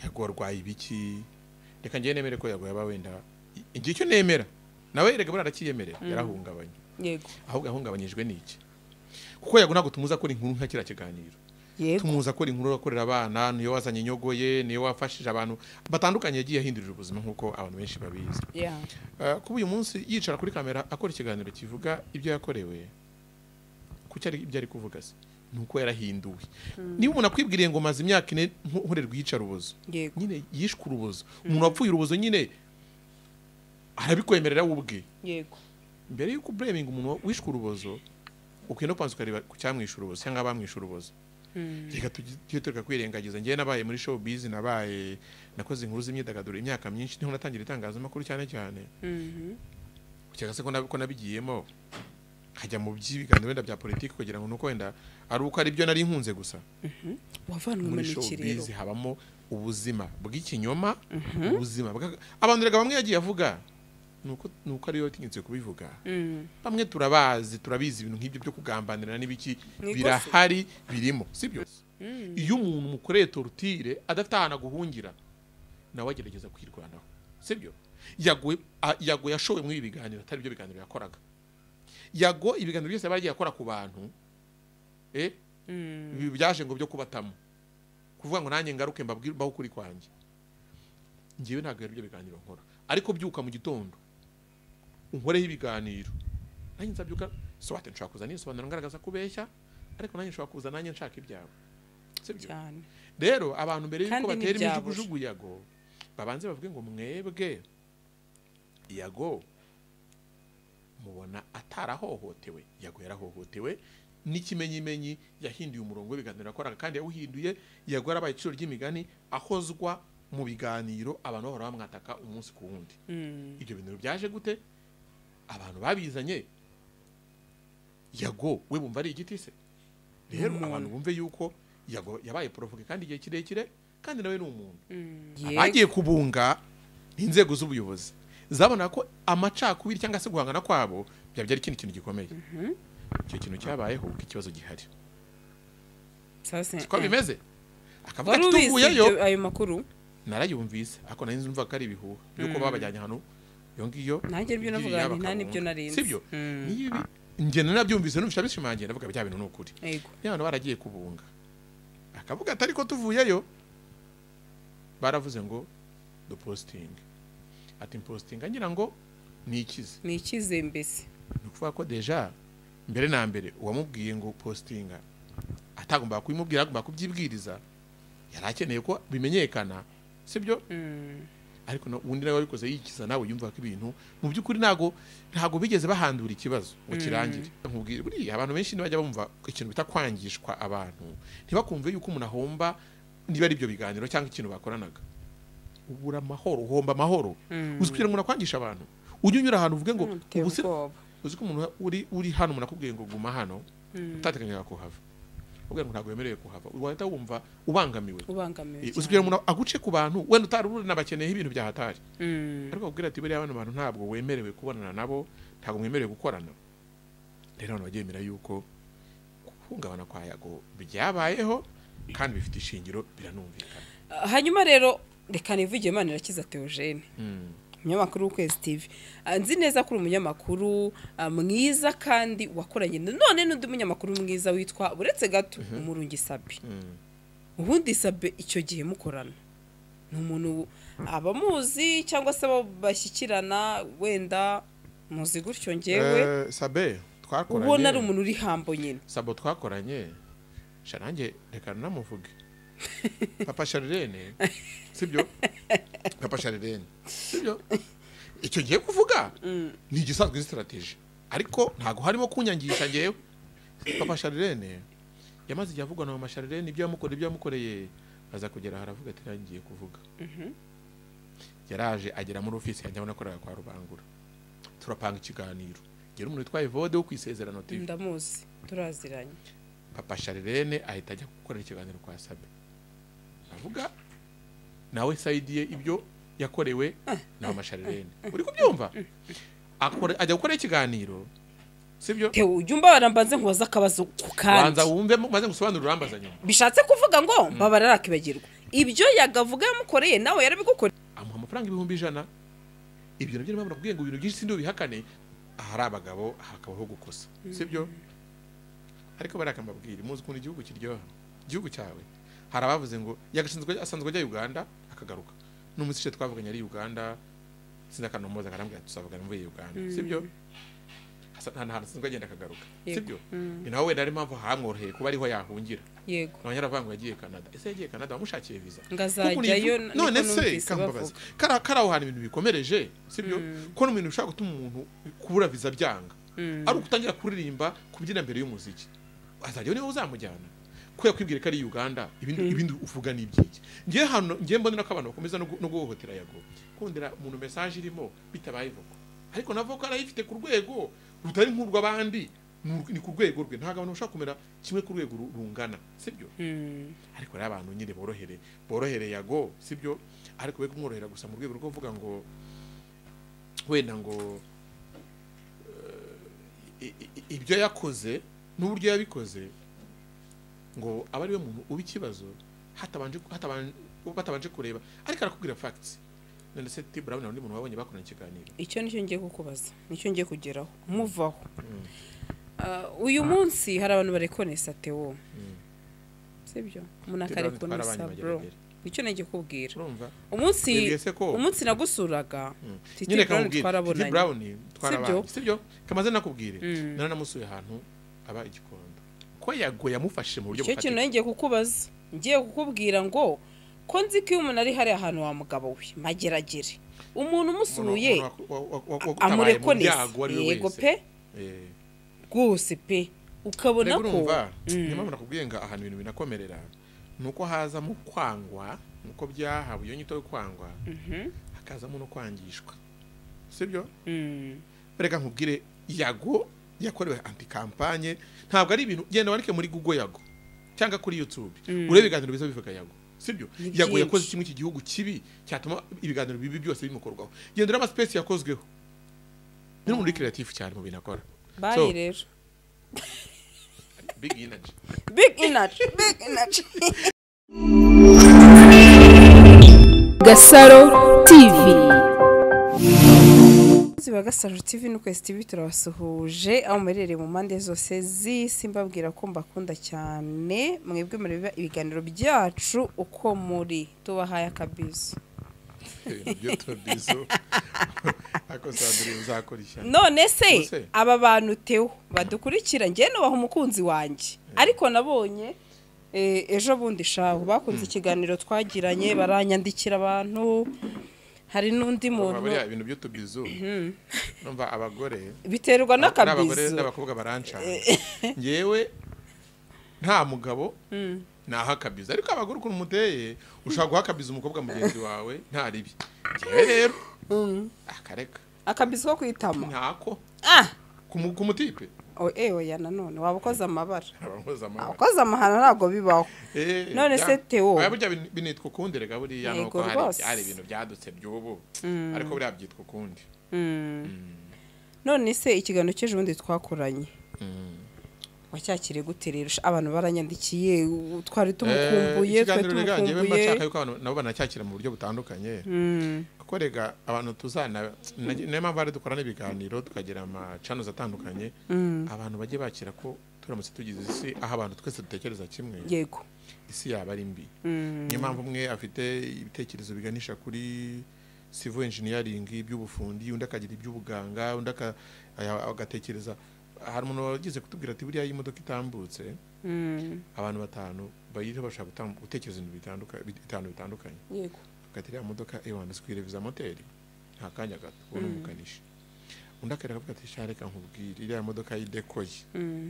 Yago arwaye ibiki? Reka njye nemere ko Yago yaba wenda igihe icyo nemera nawe erega buriya arakiyemerera, yarahungabanye. Yego. Ahubwo yahungabanyijwe n'iki? Kuko Yago ntabwo tumuzi akora inkuru nka kiriya kiganiro. Yego. Tumuzi akora inkuru akorera abana, niyo wazanye inyogo ye, niyo wafashije abantu batandukanye, yagiye ahindurira ubuzima nk'uko abantu benshi babizi. Kuba uyu munsi yicara kuri kamera akora ikiganiro kivuga ibyo yakorewe, kuki ari ibyo ari kuvuga se? Nuko yarahinduwe. Niba umuntu akwibwiriye ngo maze imyaka 4 nkorerwa iyicarubozo, nyine yishwe urubozo, umuntu wapfuye urubozo nyine arabikwemerera we ubwe. Yego. Mbere yuko blaming umuntu wishwe urubozo, ukwiye no kubanza ukareba ku cyamwishe urubozo cyangwa abamwishe urubozo. Reka tujye tureka kwirengagiza. Njyewe nabaye muri showbiz, nabaye nakoze inkuru z'imyidagaduro imyaka myinshi, niho natangira itangazamakuru cyane cyane. Ukeka se ko nabigiyemo nkajya mu by'ibiganiro wenda bya politiki kugira ngo nuko wenda ari uko ari byo nari nkunze gusa. Wavanwe muri mu showbiz kirero. Habamo ubuzima bw'ikinyoma, ubuzima abantu rega bamwe yagiye avuga nuko ariyo tinyitse kubivuga. Bamwe turabazi, turabizi ibintu nk'ibyo byo kugambanira n'ibiki birahari birimo, sibyo? Iyo umuntu mukoreye torture adafite ahantu aguhungira, nawe agerageza kwirwanaho, sibyo? Yago yashowe muri ibi biganiro atari byo biganiro yakoraga. Yago ibiganiro byose bagiye akora ku bantu byaje ngo byo kubatamo, kuvuga ngo nanjye ngaruke mbabwire baho kuri kwanjye. Ngiwe ntabwo ari byo biganiro nkora, ariko byuka mu gitondo unkoreho ibiganiro nanjye nzabyuka so ati nshaka kuza nisobanura ngaragaza kubeshya, ariko nanjye nshaka kuza nanjye nshaka ibyawe, sibyo? Rero abantu mbere yuko batera imijugujugu Yago babanze bavuge ngo mwebwe Yago mubona atarahohotewe. Yago yarahohotewe n'ikimenyimenyi, yahinduye umurongo w'ibiganiro yakoraga kandi yawuhinduye. Yago yarabaye iciro ry'imigani, ahozwa mu biganiro, abantu bahora bamwataka umunsi ku wundi. Ibyo bintu byaje gute? Abantu babizanye Yago we bumva ari igiti se? Rero abantu bumve yuko Yago yabaye provoke kandi igihe kirekire, kandi nawe ni umuntu. Abagiye kubunga n'inzego z'ubuyobozi zabona ko amacakubiri cyangwa se guhangana kwabo byabyara ikindi kintu gikomeye. Icyo kintu cyabayeho uko ikibazo gihari. Siko bimeze. Akavuga ati tuvuyeyo ayo makuru narayumvise, ako nari nzumva ko ari ibihuha yuko babajyanye hano iyo ngiyo. Nanjye ibyo navuga nta nibyo narinze. Sibyo? Nibi nge narabyumvise numvise bishimangiye, ndavuga bya bintu n'ukuri. Yego. Abantu baragiye kubunga. Akavuga ati ariko tuvuyeyo baravuze ngo do posting. Ati posting ngira ngo nikize. Nikize mbese. Nukuvuga ko deja mbere na mbere uwamubwiye ngo postinga atagomba kubimubwira, agomba kubyibwiriza, yarakeneye ko bimenyekana, sibyo? Ariko undi nawe wabikoze yikiza, nawe yumva ko ibintu mu by'ukuri ntago bigeze bahandura ikibazo ngo kirangire. Nkubwire buriya abantu benshi ntibajya bumva ikintu bita kwangishwa abantu, ntibakumve yuko umuntu ahomba niba ari ibyo biganiro cyangwa ikintu bakoranaga. Ubura amahoro, uhomba amahoro. Uzi kugira ngo nakwangisha abantu, ujye unyura ahantu uvuge ngo uzi ko umuntu uri hano umuntu akubwiye ngo guma hano utateganyaga kuhava, ubwo ngo ntabwo wemerewe kuhava, wahita wumva ubangamiwe. Uzi kugira ngo aguce ku bantu wenda utarurura nabakeneye ibintu bya hatari, ariko akubwira ati buriya bano bantu ntabwo wemerewe kubonana nabo, ntabwo mwemerewe gukorana. Rero abantu bagemera yuko guhungabana kwa Yago byabayeho kandi bifite ishingiro, biranumvikana. Hanyuma rero reka nivuge Manirakiza Theogene, umunyamakuru w'Ukwezi TV. Nzi neza ko uri umunyamakuru mwiza kandi wakoranye none n'undi munyamakuru mwiza witwa buretse gato Umurungi Sabe. Ubundi Sabe icyo gihe mukorana ni umuntu abamuzi cyangwa se bashyikirana, wenda muzi gutyo ngewe Sabe twakoranye, ubona ari umuntu uri hambo nyine. Sabo twakoranye shanange reka namuvuge Papa Charlene, sibyo? Papa Charlene, sibyo? Icyo ngiye kuvuga ni igisanzwe strategy, ariko ntago harimo kunyangisha ngewe. Papa Charlene yamaze igihe avugwa na Mama Charlene ibyo yamukoreye, aza kugera haravuga ati ngiye kuvuga. Yaraje agera muri office yanjye nakorera kwa Rubangura, turapanga ikiganiro. Ngera umuntu witwa Evode wo kwisezerano TV, ndamuzi turaziranye. Papa Charlene ahita ajya gukorera ikiganiro kwa Sabe, avuga nawe saidiye ibyo yakorewe na Mama Charlene. Uri kubyumva? Ajya gukora ikiganiro, sibyo? Teo ujya umbabara mbanze nkubaza akabazo ku kandi. Banza wumve maze ngusobanurire urambaza nyuma. Bishatse kuvuga ngo mbabara arakibagirwa. Ibyo yagavuga yamukoreye nawe yarabigukoreye. Amuha amafaranga 100,000. Ibyo nabyo niba nakubwiye ngo ibintu byinshi sindi bihakane, ahari abagabo hakabaho gukosa. Sibyo? Ariko barakambabwira muzi ukuntu igihugu kiryoha. Igihugu cyawe. Hari abavuze ngo yagashinzwe asanzwe ajya Uganda akagaruka. N'umusishe twavuganye ari Uganda sinakanomoza karambwira tuzavugana mvuye Uganda. Sibyo? Nta hantu agenda akagaruka. Sibyo? Ni nawe wenda ari impamvu hamworoheye kuba ariho yahungira. Yego. Abanyarwanda ngo yagiye Canada. Ese yagiye Canada bamushakiye visa. Ngazajyayo none se kambabaza. Kara aho hantu ibintu bikomereje, sibyo? Ko no ibintu bishaka gutuma umuntu kubura visa byanga. Ari ukutangira kuririmba kubyina mbere y'umuziki. Azajya niwe uzamujyana. Ko yakwibwira ko ari Uganda, ibindi uvuga ni ibyiki. Ngiye hano ngiye mbonera ko abantu bakomeza no guhohotera Yago. Kundira umuntu message irimo bitabaye vuko. Ariko navo ko arayifite ku rwego rutari nk'urw'abandi, ni ku rwego rwe ntago abantu bashaka kumera kimwe ku rwego rungana, sibyo? Ariko rero abantu nyine borohere Yago, sibyo? Ariko be kumworohera gusa mu rwego rwo kuvuga ngo wenda ngo ibyo yakoze n'uburyo yabikoze ngo aba ari we muntu uba ikibazo hatabanje kureba, ariko arakubwira facts. None se Titi Brown n'undi muntu wabonye bakoranye ikiganiro. Icyo nicyo ngiye kukubaza, nicyo ngiye kugeraho muvaho. Uyu munsi hari abantu barekonesa Theo. Sibyo? Umuntu akarekonesa bro. Nicyo ngiye kubwira. Umunsi nagusuraga Titi Brown twarabonanye. Titi Brown twarabanye. Sibyo? Kamaze nakubwire. Naranamusuye ahantu aba igikondo. Ko Yago yamufashe mu buryo bufatika. Icyo kintu ngiye kukubaza. Ngiye kukubwira ngo ko nzi ko iyo umuntu ari hari ahantu wa mugabo we mageragere umuntu umusuye amurekonesa. Yego pe, rwose pe, ukabona ko niyo mpamvu nakubwiye ngo ahantu ibintu binakomerera nuko hazamo kwangwa, nuko byahawe iyo nyito yo kwangwa hakazamo no kwangishwa, sibyo? Reka nkubwire Yago yakorewe anti campagne, ntabwo ari ibintu genda wandike muri Google Yago cyangwa kuri YouTube urebe ibiganiro biza bivuga Yago, sibyo? Yago yakoze kimwe iki gihugu kibi cyatuma ibiganiro bibi byose bimukorwaho. Gendera ama space yakozweho. Ni umuntu creative cyane mu bintu akora. Bye rero. Big energy. Big energy. Big energy. Gasaro TV. Ziba Gasaro TV n'Ukwezi TV turabasuhuje aho muherereye mu mpande zose z'isi, mbabwira ko mbakunda cyane mwebwe mureba ibiganiro byacu uko muri tubahaye akabizo. None se aba bantu Theo badukurikira ngiye nubaha umukunzi wanjye, ariko nabonye ejo bundi shaho bakunze ikiganiro twagiranye baranyandikira abantu. Hari n'undi muntu buriya ibintu byo tubizu numva abagore biterwa n'akabizu, n'abagore n'abakobwa barancana. Ngewe nta mugabo naha akabizu, ariko abagore ukuntu muteye ushaka guha akabizu umukobwa mugenzi wawe nta ribi. Ngewe rero akareka akabizu ko kwitama ntako ku mutipe. Oya nanone waba ukoze amabara, ukoze amahano ntabwo bibaho. None se Theo burya binitwa ukundi rega buriya nuko hari ibintu byadutse by'ubu, ariko buriya byitwa ukundi. None se ikiganiro cy'ejo bundi twakoranye wacyakiriye gute rero? Abantu baranyandikiye twari tumukumbuye, twari tumukumbuye. Nshaka yuko abantu nabo banacyakira mu buryo butandukanye, kuko rega abantu tuzana niyo mpamvu ari dukora n'ibiganiro tukagira ama channels atandukanye, abantu bajye bakira ko turamutse tugize isi aho abantu twese dutekereza kimwe, yego isi yaba ari mbi. Niyo mpamvu umwe afite ibitekerezo biganisha kuri civil engineering iby'ubufundi, undi akagira iby'ubuganga, undi agatekereza. Hari umuntu wagize kutubwira ati buriya imodoka itambutse abantu batanu bayiriho bashaka gutekereza ibintu bitandukanye. Yego akatiriya modoka ewana sikwireviza moteri nta kanya gato ubona umukanishi. Undi akareka ati shareka nkubwire iriya modoka yidekoye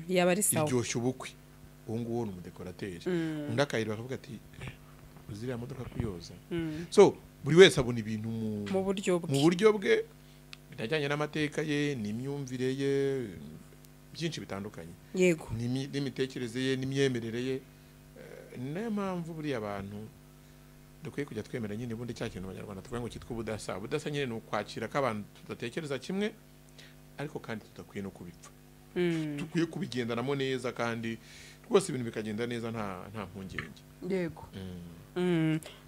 yaba ari sawa iryoshye ubukwe, uwo nguwo ni umudekorateri. Undi akayireba akavuga ati uziriya modoka kuyoza. So buri wese abona ibintu mu buryo bwe, mu buryo bwe bijyanye n'amateka ye n'imyumvire ye byinshi bitandukanye. Yego n'imitekerereze ye n'imyemerere ye. Niyo mpamvu buriya abantu dukwiye kujya twemera nyine ubundi cya kintu abanyarwanda tuvuga ngo cyitwa ubudasa. Ubudasa nyine ni ukwakira ko abantu tudatekereza kimwe, ariko kandi tudakwiye no kubipfa. Dukwiye kubigendanamo neza kandi Rwose ibintu bikagenda neza nta mpungenge. Yego.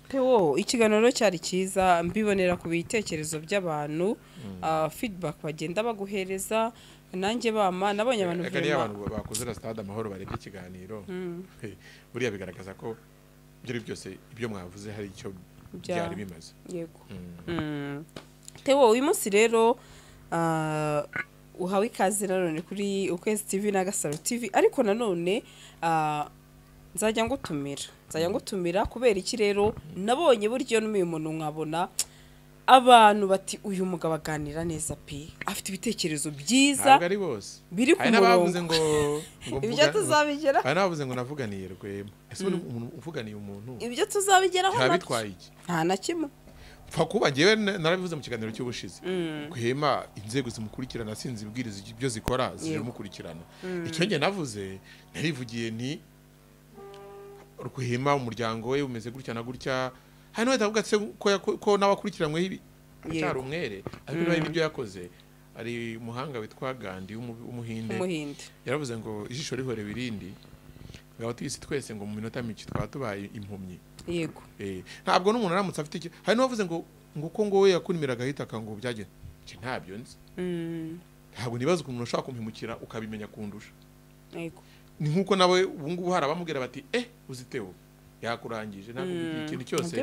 Theo, ikiganiro cyari cyiza, mbibonera ku bitekerezo by'abantu, feedback bagenda baguhereza, nanjye bama nabonye abantu vraiment bakoze la stade Amahoro barebye ikiganiro. Buriya bigaragaza ko ibyo byose ibyo mwavuze hari icyo byari bimaze. Yego. Theo, uyu munsi rero uhawe ikaze nanone kuri Ukwezi TV na Gasaro TV, ariko nanone nzajya ngutumira kubera iki rero nabonye buryo n'uyu muntu nkabona abantu bati uyu mugabo aganira neza pe, afite ibitekerezo byiza ari bose biri ku murongo. Ngo ibyo tuzabigera, hari nabavuze ngo navuganiye Rwema. Ese umuntu uvuganiye umuntu ibyo tuzabigeraho ntabitwaye iki? Nta na kimwe. Pfa kuba ngewe narabivuze mu kiganiro cy'ubushize, Rwema inzego zimukurikirana sinzi ibwiriza ibyo zikora zimukurikirana. Icyo nge navuze narivugiye nti Rwema umuryango we umeze gutya na gutya, hari n'uwahita avuga se ko n'abakurikiranyweho ibi cyari umwere, ariko niba ibyo yakoze. Ari umuhanga witwa Gandhi w'umuhinde, yaravuze ngo ijisho rihorera irindi, ngo abatuye isi twese ngo mu minota mike twaba tubaye impumyi. Yego. Ntabwo n'umuntu aramutse afite iki. Hari n'uwavuze ngo ko ngo we yakunimiraga ahitaka ngo byagenda. Nje ntabyo nzi. Ntabwo nibaza ukuntu ushaka kumpimukira ukabimenya kundusha. Yego. Ni nkuko nawe ubu ngubu hari abamubwira bati uziteho yakurangije ntabwo ikintu cyose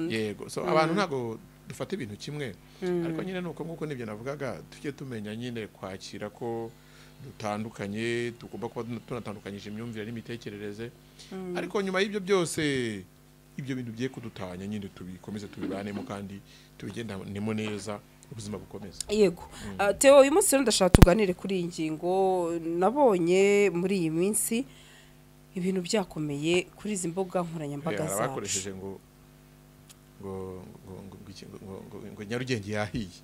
yego. So abantu ntabwo dufata ibintu kimwe, ariko nyine nuko nkuko nibyo navugaga, tujye tumenya nyine kwakira ko dutandukanye, tugomba kuba tunatandukanyije imyumvire n'imitekerereze, ariko nyuma y'ibyo byose ibyo bintu bigiye kudutanya nyine tubikomeze tubibanemo kandi tubigendanemo neza, ubuzima bukomeza. Yego. Theo, uyu munsi rero ndashaka tuganire kuri iyi ngingo. Nabonye muri iyi minsi ibintu byakomeye kuri izi mbuga nkoranyambaga zacu. Bakoresheje ngo ngo ngo ngo ngo Nyarugenge yahiye.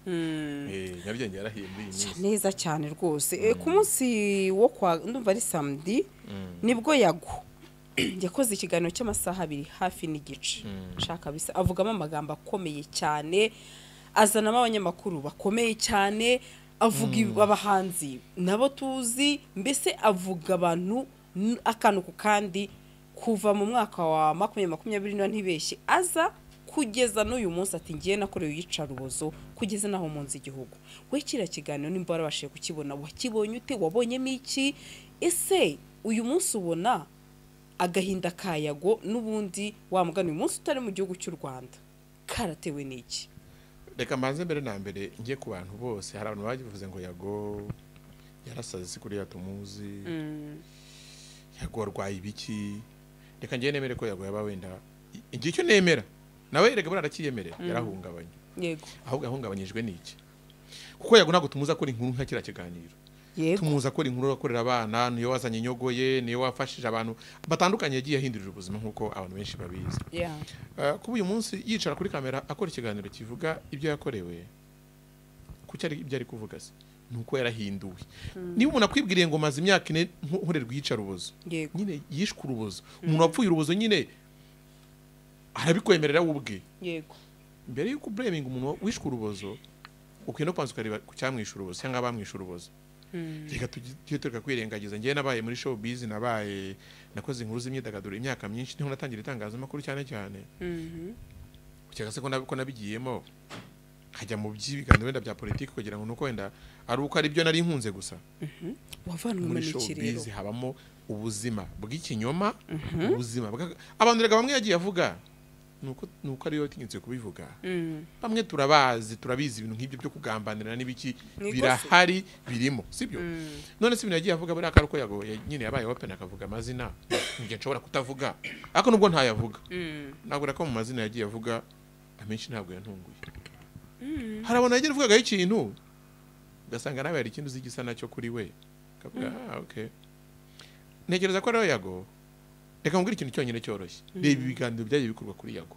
Nyarugenge yarahiye muri iyi minsi. Neza cyane rwose. Ku munsi wo kwa ndumva ari samedi nibwo Yago yakoze ikiganiro cy'amasaha 2 hafi n'igice. Shaka bisa avugamo amagambo akomeye cyane, azanamo abanyamakuru bakomeye cyane, avuga abahanzi nabo tuzi, mbese avuga abantu akantu ku kandi kuva mu mwaka wa 2024 ntibeshye aza kugeza n'uyu munsi ati ngiye nakorewe iyicarubozo kugeza naho mu nzi igihugu. We kira kiganiro nimba warabashije kukibona, wakibonye ute? Wabonyemo iki? Ese uyu munsi ubona agahinda ka Yago n'ubundi wamugana uyu munsi utari mu gihugu cy'u Rwanda karatewe n'iki? Reka mbanze mbere na mbere ngiye ku bantu bose. Hari abantu bagivuze ngo Yago yarasaze si kuriya tumuzi, Yago arwaye ibiki. Reka ngiye nemere ko Yago yaba wenda igihe cyo nemera nawe erega bura arakiyemerera, yarahungabanye. Yego. Ahubwo ahungabanyijwe n'iki? Kuko Yago ntabwo tumuza akora inkuru nka kira kiganiro. Tumuza akora inkuru akorera abana, niyo wazanye inyogoye, niyo wafashije abantu batandukanye, yagiye ahindurira ubuzima nkuko abantu benshi babizi. Kuba uyu munsi yicara kuri kamera akora ikiganiro kivuga ibyo yakorewe, kuki ari ibyo ari kuvuga se? Nuko yarahinduwe. Niba umuntu akwibwiriye ngo maze imyaka 4 nkorerwa iyicarubozo, nyine yishwe urubozo, umuntu wapfuye urubozo nyine arabikwemerera ubwe. Yego. Mbere yuko blaming umuntu wishwe urubozo, ukwiye no kwanza ukareba ku cyamwishe urubozo cyangwa abamwishe urubozo. Reka tujye tureka kwirengagiza. Ngiye nabaye muri showbiz, nabaye nakoze inkuru z'imyidagaduro imyaka myinshi, niho natangira itangazamakuru cyane cyane. Ukeka se ko nabigiyemo nkajya mu by'ibiganiro wenda bya politiki kugira ngo nuko wenda ari uko ari byo nari nkunze gusa. Wavanwe muri showbiz habamo ubuzima bw'ikinyoma, ubuzima abantu rega bamwe yagiye avuga nuko ariyo tinyitse kubivuga. Bamwe turabazi, turabizi ibintu nk'ibyo byo kugambanira n'ibiki birahari birimo, sibyo? None se ibintu yagiye avuga buri akaruko Yago nyine yabaye open akavuga amazina ngiye nshobora kutavuga, ariko nubwo ntayavuga nagura ko mu mazina yagiye avuga amenshi ntabwo yantunguye. Hari abantu yagiye avugaga ikintu ugasanga nawe hari ikintu zigisa nacyo kuri we, kavuga okay. Ntekereza ko rero Yago, reka mbwira ikintu cyonyine cyoroshye. Reba ibiganiro byagiye bikorwa kuri Yago,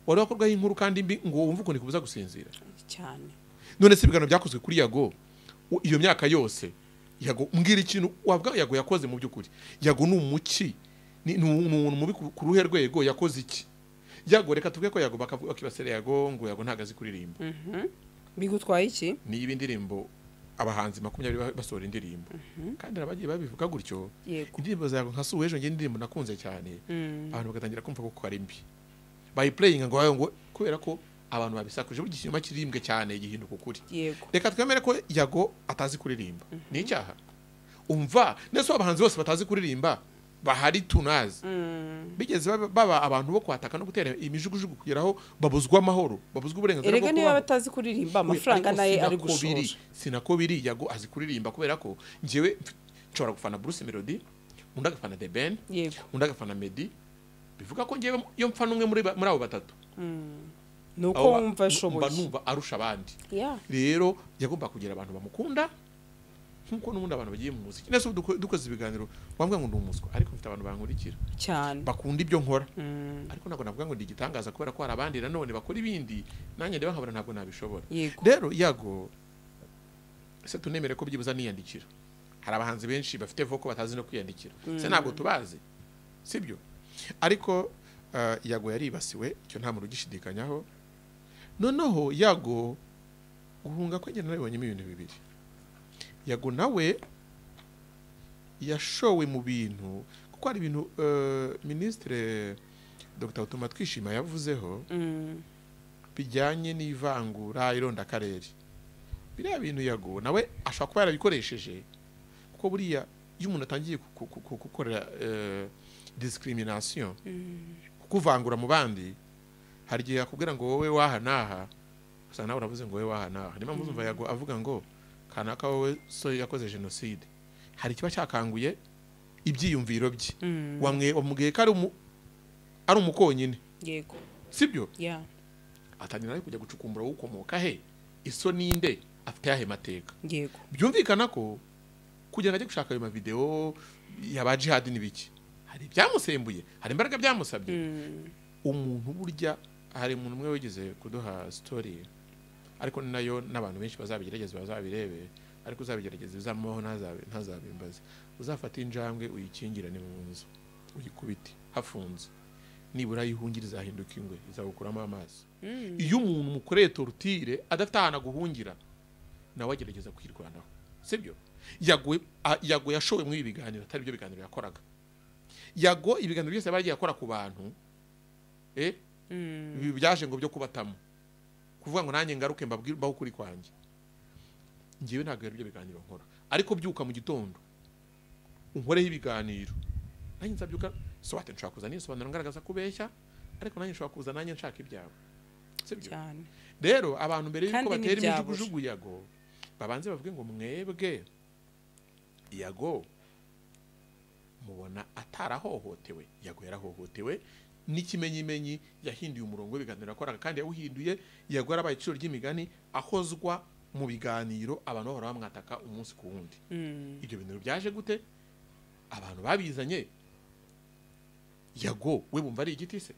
wari wakorwaho inkuru kandi mbi ngo wumve ukuntu ikubuza gusinzira cyane. None se ibiganiro byakozwe kuri Yago iyo myaka yose, Yago mbwira ikintu wavuga Yago yakoze mu by'ukuri. Yago ni umuki, ni umuntu mubi ku ruhe rwego, yakoze iki? Yago reka tuvuge ko Yago bakibasera Yago ngo Yago ntago azi kuririmba. Bigutwaye iki? Ni ibindirimbo abahanzi 20 basohora indirimbo, kandi nabagiye babivuga gutyo. Yego. Indirimbo zawe nka Suwejo, nge indirimbo nakunze cyane, abantu bagatangira kumva ko ari mbi, bayiplayinga ngo ngo kubera ko abantu babisakuje. Burya ikinyoma kiririmbwe cyane gihinduka ukuri. Yego. Reka twemere ko Yago atazi kuririmba, ni icyaha? Umva nese abahanzi bose batazi kuririmba bahari tunazi bigeze baba abantu bo kwataka no gutera imijugujugu kugeraho babuzwa amahoro, babuzwa uburenganzira bwo Erega niba kubaho. batazi kuririmba, amafaranga Ariko naye ari sinako biri, gushora. Sinako biri. Yago azi kuririmba, kubera ko njyewe nshobora gufana Bruce Melody, undi agafana The Ben, undi agafana Meddy. Bivuga ko njyewe iyo mfana umwe muri abo batatu, Ni uko abo wumva mba ashoboye. numva arusha abandi. Yeah. Rero yagomba kugira abantu bamukunda, nkuko n'ubundi abantu bagiye mu muziki. Nese ubu dukoze ibiganiro wambwira ngo ndi umuswa, ariko mfite abantu bankurikira Cyane. bakunda ibyo nkora. Ariko ntabwo navuga ngo ndi igitangaza, kubera ko hari abandi nanone bakora ibindi nanjye ndeba nkabona ntabwo nabishobora. Rero Yago se tunemere ko byibuza niyandikira. Hari abahanzi benshi bafite vocal batazi no kwiyandikira, se ntabwo tubazi, sibyo? Ariko Yago yaribasiwe, icyo nta muntu ugishidikanyaho. Noneho Yago guhunga kwe njye narabibonyemo ibintu bibiri. Yago nawe yashowe mu bintu, kuko hari ibintu Minisitiri Dr Utumatwishima yavuzeho bijyanye n'ivangura, irondakarere. Biriya bintu Yago nawe ashobora kuba yarabikoresheje, kuko buriya iyo umuntu atangiye gukorera discrimination, kukuvangura mu bandi, hari igihe yakubwira ngo wowe waha n'aha, gusa nawe uravuze ngo wowe waha n'aha. Niyo mpamvu uzumva Yago avuga ngo kanaka wowe so yakoze jenoside, hari ikiba cyakanguye ibyiyumviro bye. Wamubwiye ko ari umukonyine, sibyo? Yeah. Atangira nawe kujya gucukumbura ukomoka he, iso ninde, afite yahe mateka. Byumvikana ko kugira ngo ajye gushaka ayo mavideo yaba jihad n'ibiki, hari ibyamusembuye, hari imbaraga byamusabye. Umuntu burya, hari umuntu umwe wigeze kuduha story, ariko ni nayo n'abantu benshi bazabigerageza bazabirebe, ariko uzabigerageza bizamubaho ntazabimbaze. Uzafate injangwe uyikingirane mu nzu, uyikubite hafunze, nibura yihungira izahinduka ingwe, izagukuramo amaso. Iyo umuntu mukoreye torture adafite ahantu aguhungira, nawe agerageza kwirwanaho, sibyo? Yago yashowe muri ibi biganiro atari byo biganiro yakoraga. Yago ibiganiro byose yabaye akora ku bantu, ibi byaje ngo byo kubatamo, kuvuga ngo nanjye ngaruke mbabwire mbaho ukuri kwanjye. Njyewe ntabwo ari byo biganiro nkora, ariko byuka mu gitondo unkoreho ibiganiro, nanjye nzabyuka swate nshobora kuza nisobanura ngaragaza kubeshya, ariko nanjye nshobora kuza nanjye nshaka ibyawe, sibyo? Cyane. Rero abantu mbere yuko Kandi batera ntibyabura. imijugujugu Yago, babanze bavuge ngo mwebwe Yago mubona atarahohotewe. Yago yarahohotewe n'ikimenyimenyi, yahinduye umurongo w'ibiganiro yakoraga, kandi yawuhinduye Yago yarabaye iciro ry'imigani, ahozwa mu biganiro, abantu bahora bamwataka umunsi ku wundi. Ibyo bintu byaje gute? Abantu babizanye Yago we bumva ari igiti se?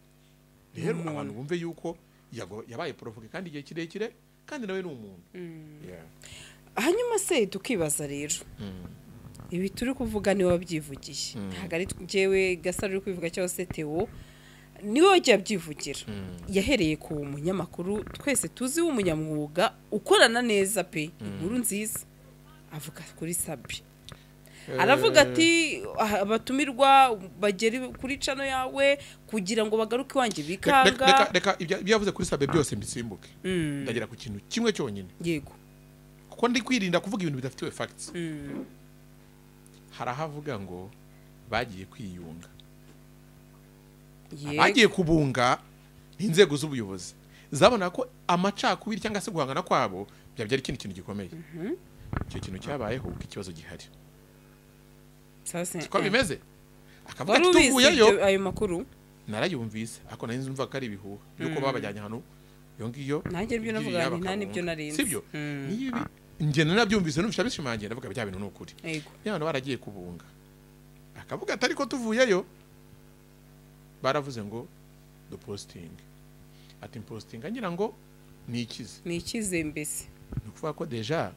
Rero abantu bumve yuko Yago yabaye provoke kandi igihe kirekire, kandi nawe ni umuntu. Yeah. Hanyuma se tukibaza rero, ibi turi kuvuga niwe wabyivugiye, ntabwo ari njyewe Gasaro uri kubivuga cyangwa se Theo, niwe wagiye abyivugira. Yahereye ku munyamakuru twese tuzi w'umunyamwuga ukorana neza pe, inkuru nziza, avuga kuri Sabi, aravuga ati abatumirwa bagere kuri cano yawe kugira ngo bagaruke iwanjye bikanga. Reka ibyo yavuze kuri Sabi byose mbisimbuke, ndagera ku kintu kimwe cyonyine. Kuko ndi kwirinda kuvuga ibintu bidafitiwe facts. Hari aho avuga ngo bagiye kwiyunga. Bagiye kubunga inzego z'ubuyobozi zabona ko amacakubiri cyangwa se guhangana kwabo byabyara ikindi kintu gikomeye. Icyo kintu cyabayeho uko ikibazo gihari. Sasa Siko bimeze. Akavuga wari ati ubizi tuvuyeyo, ayo makuru? Narayumvise, ariko nari nzumva ko ari ibihuha yuko babajyanye hano iyo ngiyo. Nanjye nibyo navuga, iriya nti nta nibyo bakabunga. narinzi. Sibyo? Nibi njye narabyumvise, numvise bishimangiye, ndavuga bya bintu ni ukuri. Niba abantu baragiye kubunga, akavuga ati ariko tuvuyeyo baravuze ngo dupostinge, ati mpostinga ngira ngo nikize. Ni ikize mbese. Ni ukuvuga ko deja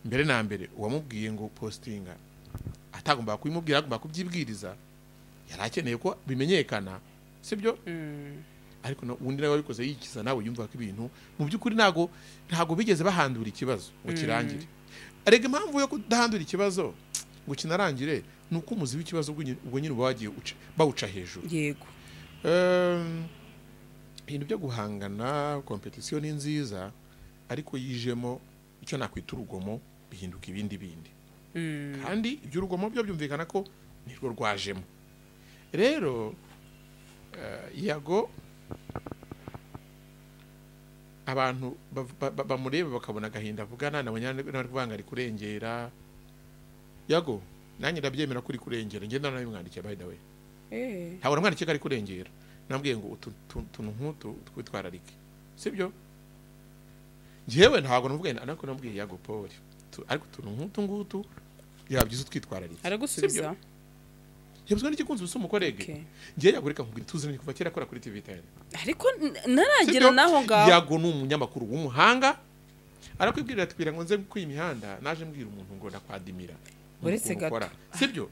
mbere na mbere uwamubwiye ngo postinga atagomba kubimubwira, agomba kubyibwiriza, yari akeneye ko bimenyekana, sibyo? Ariko undi nawe wabikoze yikiza, nawe yumva ko ibintu mu by'ukuri ntago bigeze bahandura ikibazo ngo kirangire. Arega impamvu yo kudahandura ikibazo ngo kinarangire ni uko umuzi w'ikibazo ubwo nyine uba wagiye bawuca hejuru. Yego. Ibintu byo guhangana, competition ni nziza, ariko yijemo icyo nakwita urugomo bihinduka ibindi bindi. Kandi iby'urugomo byo byumvikana ko nirwo rwajemo. Rero Yago abantu bamureba bakabona agahinda avugana nabonye ari kurengera. Yago nanjye ndabyemera kuri kurengera, ngenda nabimwandikiye by the way. Ntabwo namwandikiye ko ari kurengera, nambwiye ngo utuntu nk'utu twitwararike, sibyo? Njyewe ntabwo navuga ariko nambwiye Yago Paul ariko utuntu nk'utu ngutu yabyize twitwararike. Aragusubiza yabuzwa n'igikunzi usa umukorege. Ngiye yagureka nkubwira tuziranye kuva kera akora kuri TV10, ariko naragira naho ngaho. Yago ni umunyamakuru w'umuhanga, arakwibwirira ati ngo nze ku imihanda naje mbwira umuntu ngo ndakwadimira uretse gato, sibyo?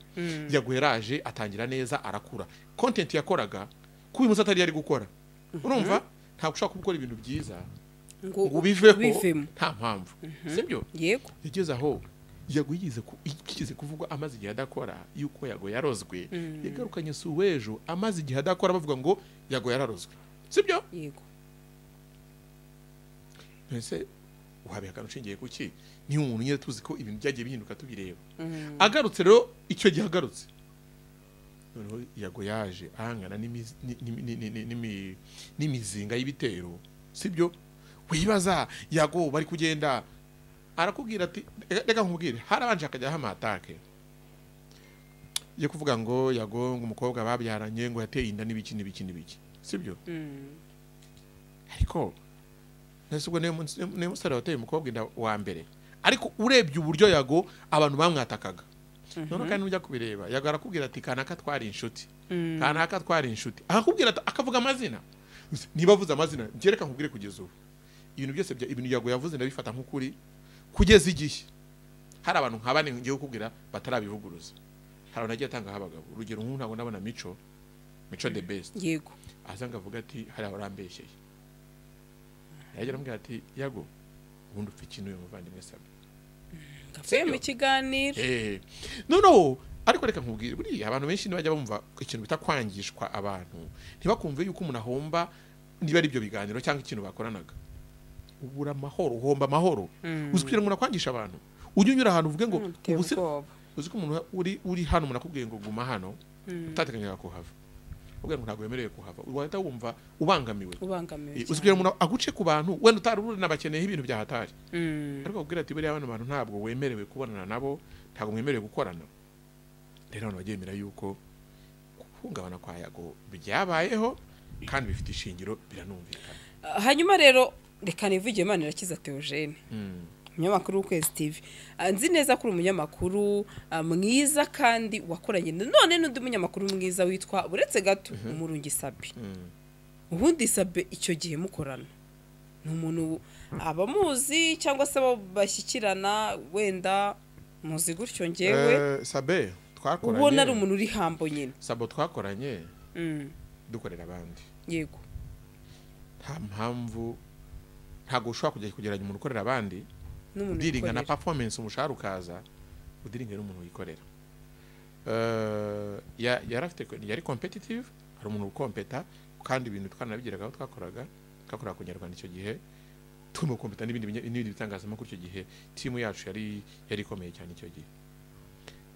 Yago yaraje atangira neza arakura, content yakoraga kuba umunsi atari yari gukora. Urumva ntabwo ushaka gukora ibintu byiza ngo ubiveho nta mpamvu, sibyo? Yego. Yageze aho Yago yigize kuvugwa amaze igihe adakora yuko Yago yarozwe, yagarukanye suwejo amaze igihe adakora bavuga ngo Yago yararozwe, sibyo? Yego. Ese uhabihakana ushingiye kuki? Ni umuntu nyine tuzi ko ibintu byagiye bihinduka tubireba. Agarutse rero icyo gihe agarutse noneho Yago yaje ahangana n'imizinga y'ibitero, sibyo? Wibaza Yago bari kugenda arakubwira ati reka nkubwire, harabanje akajya amatake yo kuvuga ngo Yago ngo umukobwa babyaranye ngo yateye inda n'ibiki n'ibiki n'ibiki, sibyo? Ariko nese ubwo niyo musore wateye umukobwa inda wa mbere, ariko urebye uburyo Yago abantu bamwatakaga. None kandi ujya kubireba Yago arakubwira ati kanaka twari inshuti, kanaka twari inshuti, akakubwira akavuga amazina. Niba avuze amazina ngereka nkubwire kugeza ubu ibintu byose ibintu Yago yavuze ndabifata nk'ukuri kugeza igihe hari abantu nka bane ngiye kukubwira batarabivuguruza. Hari abantu agiye atanga abagabo urugero nk'ubu ntabwo ndabona Mico the best. Yego. Aza ngavuga ati hari abarambeshyeye, yagera ambwira ati Yago ubundi upfa ikintu uyu muvandimwe Sabe ngavuye mu kiganiro. No ariko reka nkubwire, buriya abantu benshi ntibajya bumva ikintu bita kwangishwa abantu, ntibakumve yuko umuntu ahomba niba ari ibyo biganiro cyangwa ikintu bakoranaga. Ubura amahoro, uhomba amahoro. Uzi kugira ngo nakwangisha abantu ujye unyura ahantu uvuge ngo uzi ko umuntu uri hano umuntu akubwiye ngo guma hano utateganyaga kuhava, ubwo ngo ntabwo wemerewe kuhava, wahita wumva ubangamiwe. Uzi kugira ngo aguce ku bantu wenda utari uri nabakeneye ibintu bya hatari, ariko akubwira ati buriya abantu ntabwo wemerewe kubonana nabo, ntabwo mwemerewe gukorana. Rero abantu bagemera yuko guhungabana kwa Yago byabayeho kandi bifite ishingiro, biranumvikana. Hanyuma rero reka nivuge Manirakiza Theogene, umunyamakuru w'Ukwezi TV. Nzi neza ko uri umunyamakuru mwiza kandi wakoranye none n'undi munyamakuru mwiza witwa uretse gato Umurungi Sabe. Ubundi Sabe icyo gihe mukorana ni umuntu abamuzi cyangwa se bashyikirana wenda muzi gutyo ngewe Sabe twakoranye, ubona ari umuntu uri hambo nyine. Sabo twakoranye dukorera abandi. Yego. Nta mpamvu, ntabwo ushobora kujya kugeranya umuntu ukorera abandi udiringa na performance umushahara ukaza udiringa n'umuntu wikorera. Yarafite yari competitive, hari umuntu ukompeta kandi ibintu twanabigiragaho twakoraga ku Nyarwanda icyo gihe turimo kompeta n'ibindi bitangazamakuru icyo gihe timu yacu yari ikomeye cyane icyo gihe.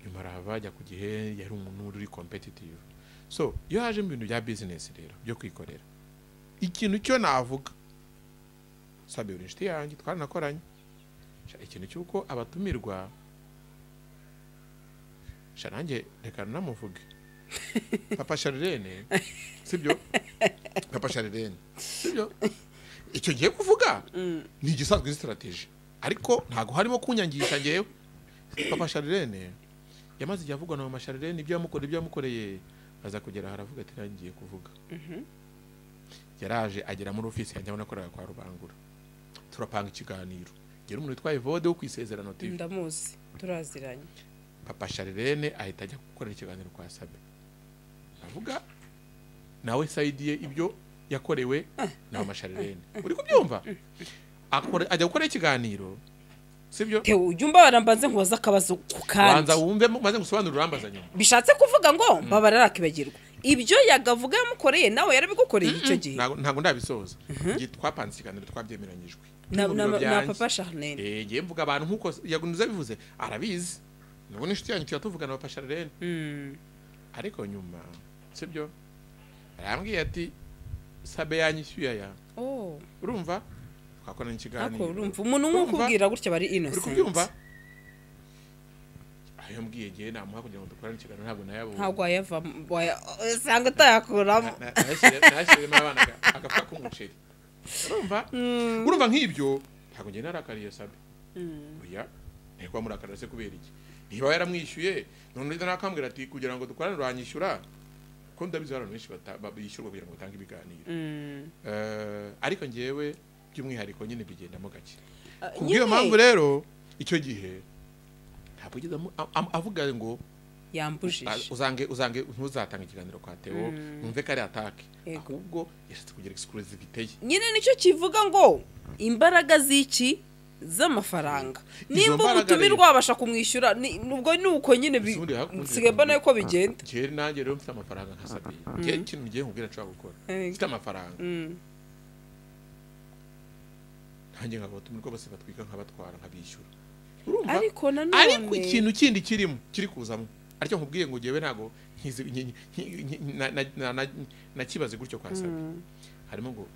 Nyuma arahava ajya ku gihe yari umuntu uri competitive. So iyo haje mu bintu bya business rero byo kwikorera, ikintu cyo navuga Sabe uri inshuti yanjye twaranakoranye, ikintu cy'uko abatumirwa nanjye reka namuvuge Papa Charlene, sibyo? Papa Charlene, sibyo? Icyo ngiye kuvuga ni igisanzwe strategy, ariko ntago harimo kunyangisha ngewe. Papa Charlene yamaze igihe avugwa na Mama Charlene ibyo yamukoreye aza kugera haravuga ati nangiye kuvuga. Yaraje agera muri office yanjye nakoraga kwa Rubangura, turapanga ikiganiro. Ngera umuntu witwa Evode wo kwisezerano TV, ndamuzi turaziranye. Papa Charlene ahita ajya gukora ikiganiro kwa Sabe, avuga nawe saidiye ibyo yakorewe na Mama Charlene. Uri kubyumva? Ajya gukora ikiganiro Sibyo? Theo, ujya umbabara mbanze nkubaze akabazo ku kandi. Banza wumve maze ngusobanurire urambaza nyuma. Bishatse kuvuga ngo mbabara arakibagirwa. Ibyo yagavuga yamukoreye nawe yarabigukoreye icyo gihe. Ntabwo ndabisoza. Ngiye twapanze ikiganiro twabyemeranyijwe. Na Papa Charlene. Ngiye mvuga abantu nkuko yagunuza bivuze arabizi. Nubwo n'inshuti yanyu tuyatuvugana Papa Charlene. Ariko nyuma sibyo? Arambwiye ati Sabe yanyishyuye ya. Oh. Urumva? Twakorana ikiganiro. Ako urumva umuntu nk'ukubwira gutya bari innocent. Uri kubyumva? Ayo mbwiye ngiye namuha kugira ngo dukorane ikiganiro ntabwo nayabonye. Ntabwo ayava usanga utayakuramo. Nashyiremo abana agapfa k'umuceri. Urumva? Urumva nk'ibyo ntabwo ngiye narakariye Sabe. Oya, nteko murakarira se kubera iki? Niba yaramwishyuye none ndetse nakambwira ati kugira ngo dukorane uranyishyura. Ko ndabizi abantu benshi bishyurwa kugira ngo batange ibiganiro. Ariko ngewe by'umwihariko nyine bigendamo gake. Kubw'iyo mpamvu rero icyo gihe ntabwo ugeze avuga ngo yambujije uzange ntuzatanga ikiganiro kwa Theo numve ko ari attack, ahubwo yashatse kugira exclusivity ye. Nyine nicyo kivuga ngo imbaraga z'iki z'amafaranga nimba umutumirwa wabasha kumwishyura nubwo nuko nyine nsigaye mbona yuko bigenda. Njye nanjye rero mfite amafaranga nka Sabe. Njye ikintu ngiye nkubwira nshobora gukora mfite amafaranga nanjye nkabatumirwa bose batwika nkabatwara nkabishyura. Urumva? Ariko nanone ariko ikintu kindi kirimo kiri kuzamo aricyo nkubwiye ngo ngewe ntago nakibaze gutyo kwa Sabe. Harimo ngo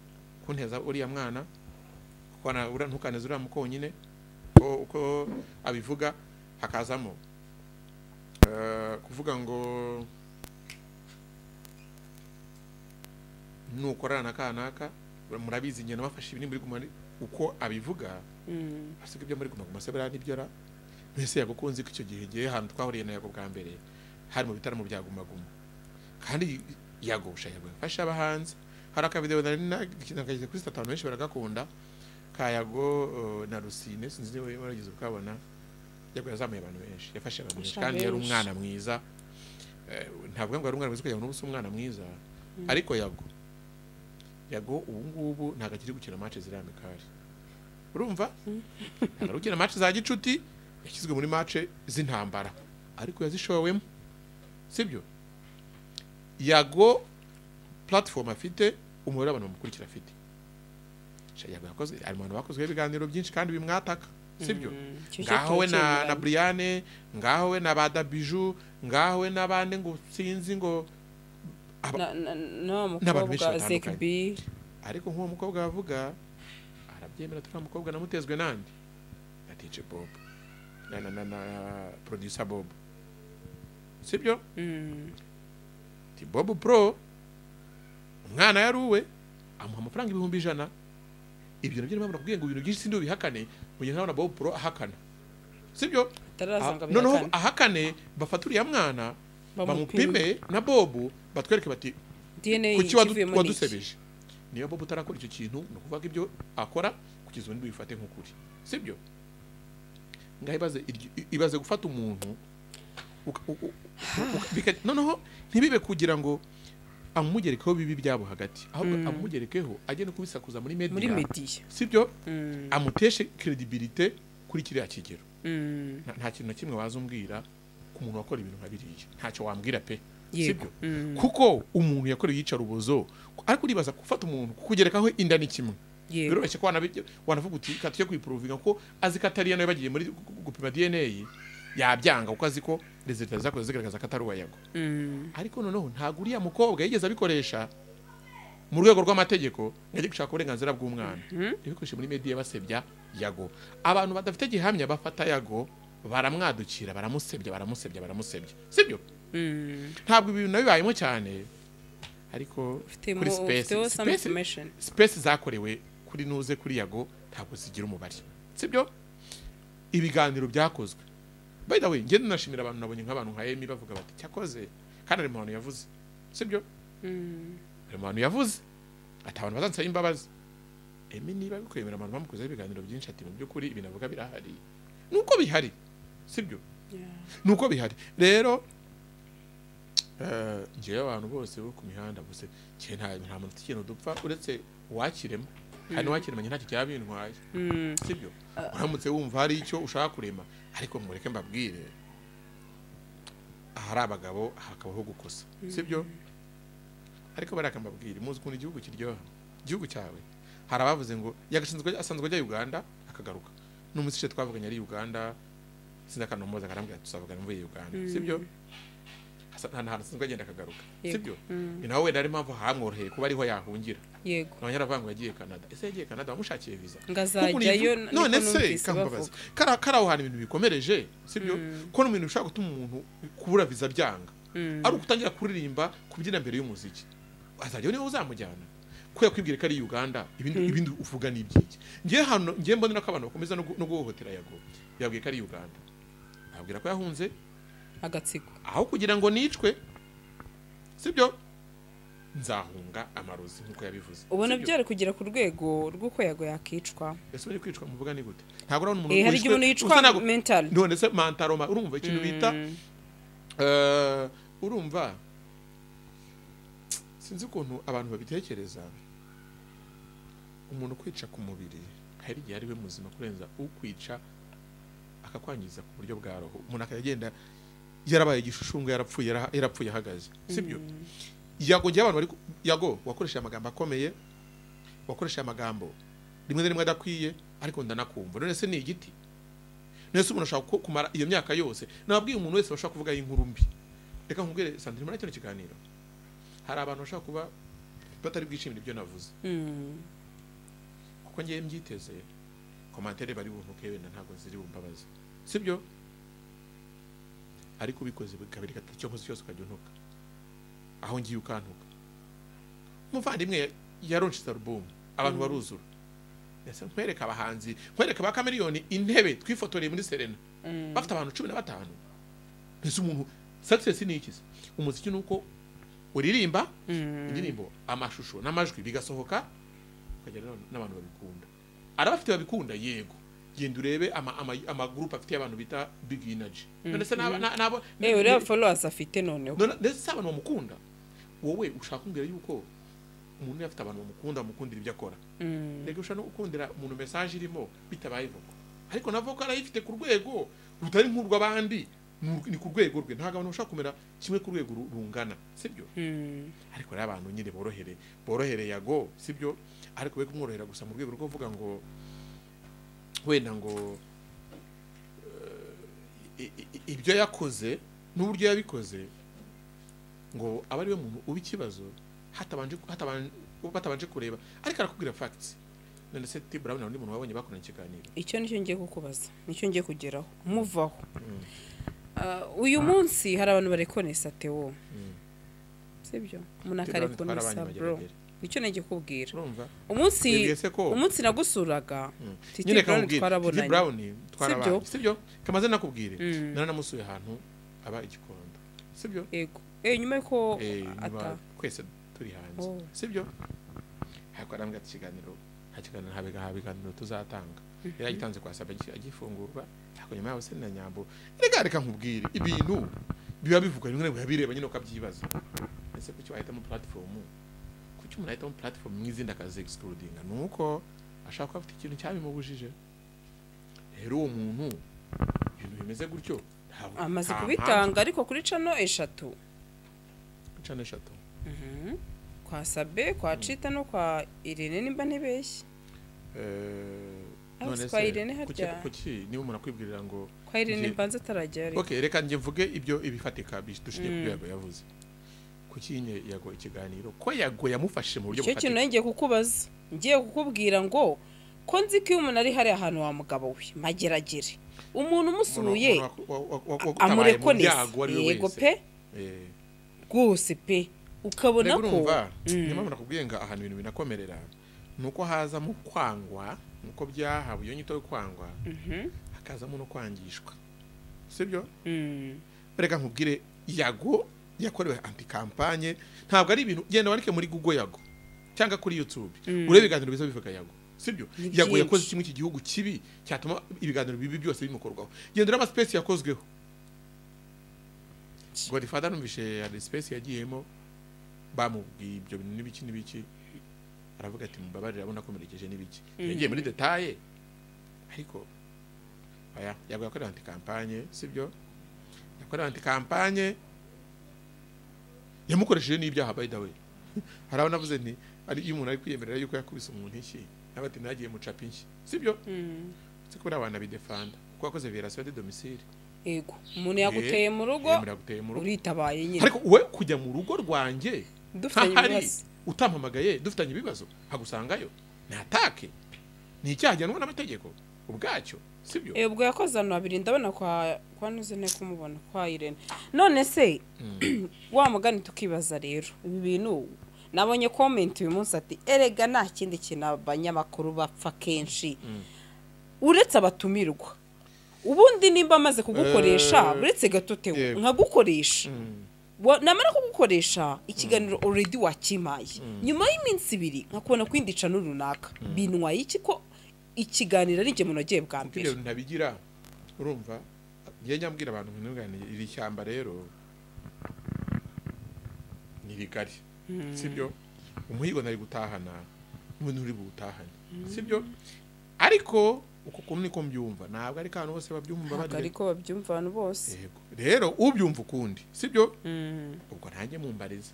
kunteza uriya mwana kuko ntukaneze uriya mukonyine uko abivuga, hakazamo kuvuga ngo nukorana na kanaka murabizi ngenda bafashe ibintu muri guma uko abivuga asiga ibyo muri guma guma se bra nibyo ra mbese yagukunze ko icyo gihe ngiye ahantu twahuriye na Yago bwa mbere hari mu bitaramo bya Guma Guma kandi Yago Yago yafasha abahanzi. Hari akavideo nari nakagize kuri statanu benshi baragakunda ka Yago na Rusine, sinzi niba waragize ukabona. Yago yazamuye abantu benshi, yafashe abantu benshi kandi yari umwana mwiza. Ntabwo ngo ari umwana mwiza kugira ngo n'ubu umwana mwiza, ariko Yago ubu ngubu ntabwo akiri gukina match ziramikari. Urumva? Ntabwo gukina match za gicuti, yashyizwe muri match z'intambara ariko yazishowemo. Sibyo? Yago platform afite umubare abantu bamukurikira afite. Yago yakoze ari mu bantu bakozwe ibiganiro byinshi kandi bimwataka. Sibyo? Ngaho we na Briane, ngaho we na Badabiju, ngaho we nabandi ngo sinzi ngo no mukobwa Zekbi. Ariko nk'uwo mukobwa bavuga arabyemera turi mukobwa namutezwe nandi na DJ Bob na producer Bob. Sibyo? Ti Bob Pro umwana yaruwe amuha amafaranga 100,000. Ibyo nabyo mpamvu nakubwiye ngo ibintu byinshi sindi bihakane mu gihe ntabona Bob Pro ahakana. Sibyo? Noneho ahakane bafaturiye mwana bamupime na Bob batwereke bati DNA kuki wadusebeje. Niyo Bob utarakora icyo kintu no kuvuga ibyo akora kugeza ubundi bifate nk'ukuri. Sibyo? Ngaho ibaze gufata umuntu noneho ntibibe kugira ngo amugerekeho bibi byabo hagati, ahubwo amugerekeho agende kubisakuza muri media. Muri media. Sibyo? Amuteshe credibility kuri kiriya kigero. Nta kintu na kimwe wazumbwira ku muntu wakora ibintu nka biriya. Ntacyo wambwira pe. Sibyo? Kuko umuntu yakorewe yica rubozo, ariko uribaza gufata umuntu kukugerekaho inda ni kimwe. Biroroshye ko wanavuga uti katuye kuyiprovinga ko azi ko atari nawe bagiye muri gupima DNA yabyanga kuko azi ko resultat zakoze zigaragaza ko atari uwa Yago. Ariko noneho ntago uriya mukobwa yigeze abikoresha mu rwego rw'amategeko ngo ajye gushaka uburenganzira bw'umwana. Ibikoresha muri media basebya Yago. Abantu badafite gihamya bafata Yago baramwadukira baramusebya baramusebya baramusebya. Sibyo? Ntabwo ibintu nabibayemo cyane ariko kuri space zakorewe kuri nuze kuri Yago ntabwo zigira umubare. Sibyo? Ibiganiro byakozwe. By the way, ngende nashimira abantu nabonye nk'abantu nka Emi bavuga bati cyakoze kandi ari mu yavuze. Sibyo? Ari mu yavuze ati abantu bazansaba imbabazi. Emi niba bikwemera abantu bamukoze ibiganiro byinshi ati mu by'ukuri ibintu avuga birahari. Nuko bihari. Sibyo? Nuko bihari. Rero ngewe abantu bose bo ku mihanda bose nta muntu ufite ikintu dupfa uretse wakiremo. Hari n'uwakiremanye ntacyo cyabintwaye, sibyo? Uramutse wumva hari icyo ushaka kurema, ariko mureke mbabwire, ahari abagabo hakabaho gukosa, sibyo? Ariko baraka mbabwire, muzi ukuntu igihugu kiryoha, igihugu cyawe. Hari abavuze ngo yagashinzwe asanzwe ajya Uganda akagaruka, n'umunsi twavuganye ari Uganda, sinakanomoza karambwira tuzavugana mvuye Uganda, sibyo? Nta hantu asanzwe agenda akagaruka, sibyo? Ni nawe wenda ari impamvu hamworoheye kuba ariho yahungira. Yego. Abanyarwanda ngo yagiye Canada. Ese yagiye Canada bamushakiye visa? Ngazajyayo. None se kambabaza, kara aho hantu ibintu bikomereje, sibyo? Ko n'ibintu bishaka gutuma umuntu kubura visa byanga ari ukutangira kuririmba, kubyina mbere y'umuziki, azajyayo niwe uzamujyana. Ko yakwibwira ko ari Uganda, ibindi uvuga ni ibyiki? Ngiye hano ngiye mbonera ko abantu bakomeza no guhohotera Yago. Yabwiye ko ari Uganda, abwira ko yahunze agatsiko, aho kugira ngo nicwe, sibyo? Nzahunga amarozi nkuko yabivuze. Ubona byari kugera ku rwego rw'uko Yago yakicwa. Ese uri kwicwa muvuga ni gute? Ntabwo urabona umuntu hari igihe umuntu yicwa mental. None se mentaloma, urumva ikintu bita urumva sinzi ukuntu abantu babitekereza. Umuntu kwica ku mubiri hari igihe ari we muzima kurenza ukwica akakwangiza ku buryo bwa roho. Umuntu akagenda yarabaye igishushungu, yarapfuye ahagaze, sibyo? Yago ngiye abantu bari Yago wakoresha amagambo akomeye, wakoresha amagambo rimwe na rimwe adakwiye, ariko ndanakumva. None se ni igiti? None se umuntu ashaka kumara iyo myaka yose? Nababwiye umuntu wese bashaka kuvuga inkuru mbi. Reka nkubwire Sandrine, muri kino kiganiro hari abantu bashaka kuba batari bwishimire ibyo navuze, kuko ngiye mbyiteze commentaire bari buntuke wenda ntago ziri bumbabaze, sibyo? Ariko ubikoze kabiri gatatu cyo nkoze cyose ukajya untuka, aho ngiye ukantuka. Umuvandimwe yaronshitse album, abantu baruzura. Ese nkwereka abahanzi, nkwereka ba Chameleone intebe twifotoreye muri Serena, bafite abantu 15. Ese umuntu success ni iki? Umuziki nuko uririmba indirimbo, amashusho n'amajwi bigasohoka, ukagera n'abantu babikunda. Arabafite babikunda, yego. Genda urebe ama group afite abantu bita Big Energy. None se nabo uriya followers afite noneho. None se abantu bamukunda? Wowe ushaka kumbwira yuko umuntu afite abantu bamukunda, bamukundira ibyo akora. Rega ushaka no gukundira umuntu message irimo bitabaye vocal. Ariko na vocal arayifite ku rwego rutari nk'urw'abandi, ni ku rwego rwe. Ntago abantu bashaka kumera kimwe ku rwego rungana, sibyo? Ariko rero abantu nyine borohere Yago, sibyo? Ariko be kumworohera gusa mu rwego rwo kuvuga ngo wenda ngo ibyo yakoze n'uburyo yabikoze ngo aba ari we muntu uba ikibazo, batabanje kureba. Ariko arakubwira facts. None se T Brown n'undi muntu wabonye bakoranye ikiganiro? Icyo nicyo ngiye kukubaza, nicyo ngiye kugeraho muvaho. Uyu munsi hari abantu barekonesa Theo, sibyo? Umuntu akarekonesa bro, nicyo ngiye kukubwira. Umunsi nagusuraga Titi Brown twarabonanye, Titi Brown twarabanye, sibyo? Kamaze nakubwire, naranamusuye ahantu aba igikondo, sibyo? Yego. Nyuma yuko ata kwese turi hanze, sibyo? Hako arambwira ati ikiganiro nta kiganiro habe tuzatanga. Yaragitanze kwa Sabe agifungurwa, ariko nyuma yaho se na Nyambo. Reka nkubwire ibintu biba bivuga rimwe biba bireba nyine ukabyibaza. Ese kuki wahitamo platform? Kuki umuntu ahitamo platform mw'izindi akazi excluding? Nuko ashaka ko afite ikintu cyabimubujije. Rero uwo muntu ibintu bimeze gutyo amaze kubitanga, ariko kuri channel 3. Channel 3. Kwa Sabe, kwa Chita no kwa Irene nimba ntibeshye. None se kuki niba umuntu akwibwirira ngo kwa Irene mbanza atarajya ariko. Okay, reka nje mvuge ibyo ibifatika dushingiye ku byo Yago yavuze. Kuki nye Yago ikiganiro ko Yago yamufashe mu buryo bufatika? Icyo kintu ngiye kukubaza, ngiye kukubwira ngo ko nzi ko iyo umuntu ari hari ahantu wa mugabo we mageragere, umuntu umusuye amurekonesa, yego pe, rwose pe, ukabona ko niba umuntu akubwiye ngo ahantu ibintu binakomerera nuko haza mu kwangwa, nuko byahawe iyo nyito yo kwangwa, hakazamo no kwangishwa, sibyo? Reka nkubwire, Yago yakorewe anti campagne, ntabwo ari ibintu genda wandike muri Google Yago cyangwa kuri YouTube urebe ibiganiro biza bivuga Yago, sibyo? Yago yakoze kimwe iki gihugu kibi cyatuma ibiganiro bibi byose bimukorwaho. Genda urebe space yakozweho. Godfather numvishe hari space yagiyemo bamubwiye ibyo bintu n'ibiki n'ibiki. Aravuga ati mumbabarire abona komerekeje n'ibiki. Yagiye muri detail ariko aya Yago yakorera anti campagne, sibyo? Yakorera anti campagne yamukoresheje n'ibyaha, by the way. Hari aho navuze nti ari iyo umuntu ari kwiyemerera yuko yakubise umuntu inshyi, nabati nagiye mucapa inshyi, sibyo? Siko buriya wanabidefanda kuko wakoze violation de domicile. Yego, umuntu yaguteye mu rugo, yaguteye mu rugo, uritabaye nyine. Ariko we kujya mu rugo rwanjye dufitanye ibibazo, utampamagaye, dufitanye ibibazo, hagusangayo ni atake, ni icyaha gihanwa n'amategeko ubwacyo, sibyo? Ubwo yakoze ahantu habiri, ndabona kwa Nuze ne kumubona kwa Irene. None se wa mugani tukibaza rero ibi bintu, nabonye comment uyu munsi ati erega nta kindi kintu abanyamakuru bapfa kenshi uretse abatumirwa. Ubundi nimba amaze kugukoresha uretse gato nkagukoresha, namara kugukoresha ikiganiro already wakimaye, nyuma y'iminsi ibiri nkakubona kwindica n'urunaka, binwaye iki ko ikiganiro ari njye munagiye bwa mbere? Ntabigira. Urumva ngiye nyambwira abantu ntugane iri shyamba rero ni rigari, sibyo? Umuhigo nari gutahana n'umuntu uri butahane, sibyo? Ariko uko kuntu niko mbyumva, ntabwo ari kantu bose babyumva, bari ariko babyumva abantu bose. Yego rero ubyumva ukundi, sibyo? Ubwo nanjye mumbariza,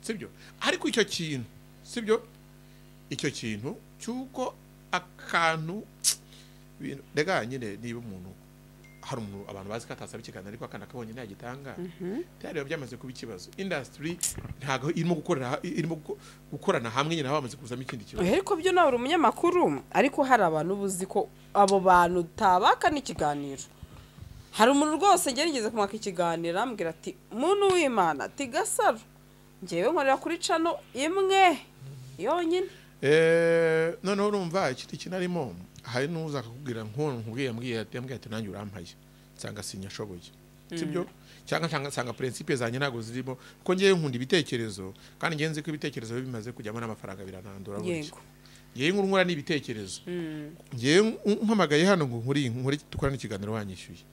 sibyo? Ariko icyo kintu, sibyo? Icyo kintu cyuko akantu rega nyine niba umuntu hari umuntu abantu bazi ko atasaba ikiganiro ariko akana kabonye ntagitanga, byari byamaze kuba ikibazo. Industry ntago irimo gukorera, irimo gukorana hamwe nyine bamaze kuzamo ikindi kibazo. Ariko byo nawe uri umunyamakuru, ariko hari abantu buzi ko abo bantu tabaka n'ikiganiro. Hari umuntu rwose ngerigeze kumwaka ikiganiro ambwira ati muntu w'Imana ati Gasaro ngewe nkorera kuri cano imwe yonyine. None urumva ikindi kinarimo hari nuza akakubwira nkubwiye ambwiye ati nanjye urampaye nsanga sinyashoboye, sibyo? Cyangwa nsanga principe zanjye ntago zirimo, kuko ngiye nkunda ibitekerezo kandi ngiye nzi ko ibitekerezo bimaze kujyamo n'amafaranga biranandura burya. Ngiye nkora n'ibitekerezo, ngiye mpamagaye hano ngo nkuri dukorana ikiganiro wanyishyuye,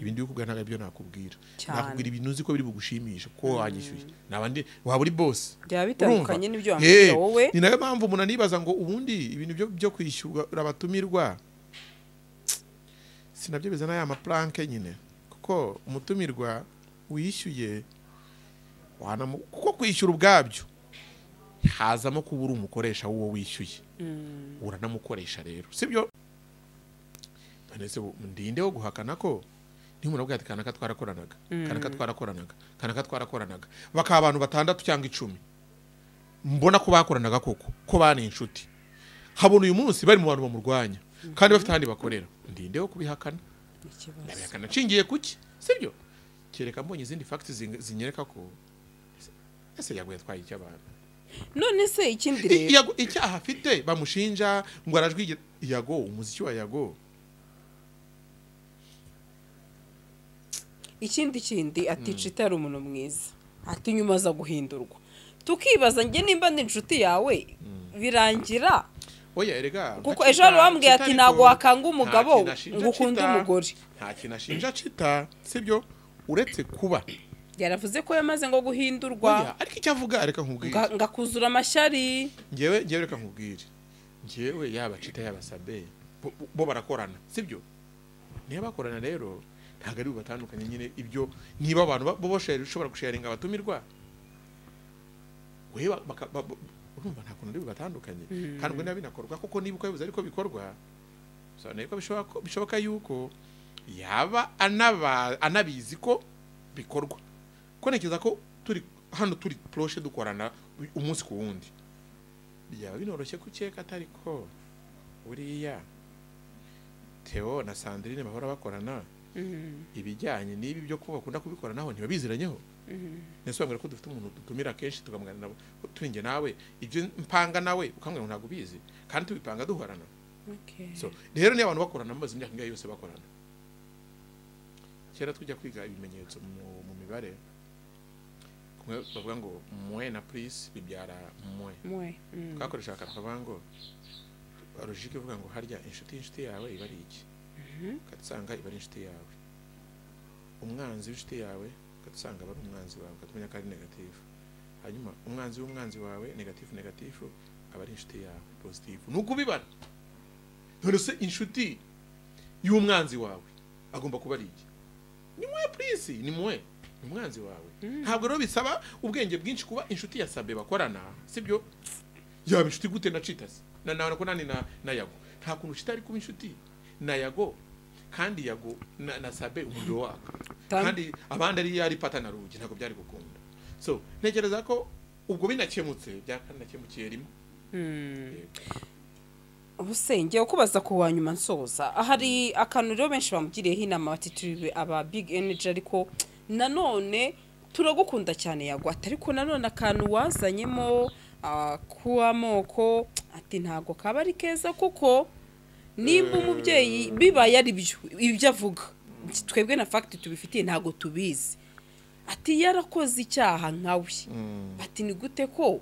ibindi bikubwira ntago ibyo nakubwira, nakubwira ibintu uzi ko biri bugushimisha ko wanyishyuye, nabandi waba uri boss byaba bitandukanye n'ibyo wambwira wowe. Ni nayo mpamvu umuntu anibaza ngo ubundi ibintu byo kwishyura abatumirwa sinabyo bizana ya maplanke nyine, kuko umutumirwa wishyuye kuko kwishyura ubwabyo hazamo kubura umukoresha w'uwo wishyuye, uranamukoresha rero, sibyo? None se ndinde wo guhakana ko ni umuntu abwira ati kanaka twarakoranaga, kanaka twarakoranaga, kanaka twarakoranaga, bakaba abantu 6 cyangwa 10 mbona ko bakoranaga koko ko bani inshuti, habona uyu munsi bari mu bantu bamurwanya kandi bafite ahandi bakorera, ndinde wo kubihakana? Ndabihakana nshingiye kuki, sibyo? Kereka mbonye izindi facts zinyereka ko ese Yago yatwaye icy'abantu. None se ikindi rero icyaha afite bamushinja ngo arajwi Yago, umuziki wa Yago. Ikindi ati Chita ari umuntu mwiza, ati nyuma aza guhindurwa, tukibaza nge nimba ndi inshuti yawe birangira. Oya erega kuko ejo wambwiye ati ntago wakanga umugabo ngo ukunde umugore. Nta kintu ashinja Chita, sibyo? Uretse kuba yaravuze ko yamaze ngo guhindurwa, ariko icyo avuga reka nkubwire ngakuzura amashyari. Ngewe reka nkubwire, ngewe yaba Chita yaba Sabe bo barakorana, sibyo? Niba bakorana rero ntago ari bubatandukanye nyine, ibyo niba abantu bo boshera ushobora gusharinga abatumirwa we urumva nta kuntu ari bubatandukanye, kandi ubwo niba binakorwa koko niba uko yabivuze ariko bikorwa, sobanura ko bishoboka yuko yaba anabizi ko bikorwa, ko ntekereza ko turi hano turi proche dukorana umunsi ku wundi, byaba binoroshye kukeka atari ko buriya Theo na Sandrine bahora bakorana ibijyanye n'ibi byo kuba bakunda kubikoranaho ntibabiziranyeho. Nese bambwira ko dufite umuntu dutumira kenshi tukamugana nabo turinge nawe ibyo mpanga nawe ukambwira ngo ntabwo ubizi kandi tubipanga duhorana. So rero ni abantu bakorana bamaze imyaka ingahe yose bakorana. Kera tujya kwiga ibimenyetso mu mibare kumwe bavuga ngo moins na plus bibyara moins. Twakoresha akavuga ngo logique ivuga ngo harya inshuti yawe iba ari iki, ukatsanga iba ari inshuti yawe, umwanzi w'inshuti yawe ukatsanga aba ari umwanzi wawe, ukatumenya ko ari negative, hanyuma umwanzi w'umwanzi wawe negative negative aba ari inshuti yawe positive. Nuko ubibara. None se inshuti y'umwanzi wawe agomba kuba ari iki? Ni mwe please, ni mwe. Ni umwanzi wawe. Ntabwo rero bisaba ubwenge bwinshi kuba inshuti ya Sabe bakorana, sibyo? Yaba inshuti gute na Cheetahs? Na na ko nani na Yago. Nta kuntu Cheetah ari kuba inshuti na Yago kandi Yago na Sabe umuriro waka. Kandi abandi ari yari pata na rugi ntabwo byari gukunda. So ntekereza ko ubwo binakemutse byakanakemukiye rimwe. Ubusenge ukubaza ku wa nyuma nsoza ahari akantu rero benshi bamugiriyeho inama bati turi aba big energy, ariko nanone turagukunda cyane Yago, ariko nanone akantu wazanyemo kuwamoko ati ntago kaba ari keza, kuko nimba umubyeyi bibaye ari byo ibyo avuga twebwe na fact tubifitiye ntago tubizi, ati yarakoze icyaha nkawe, ati ni gute ko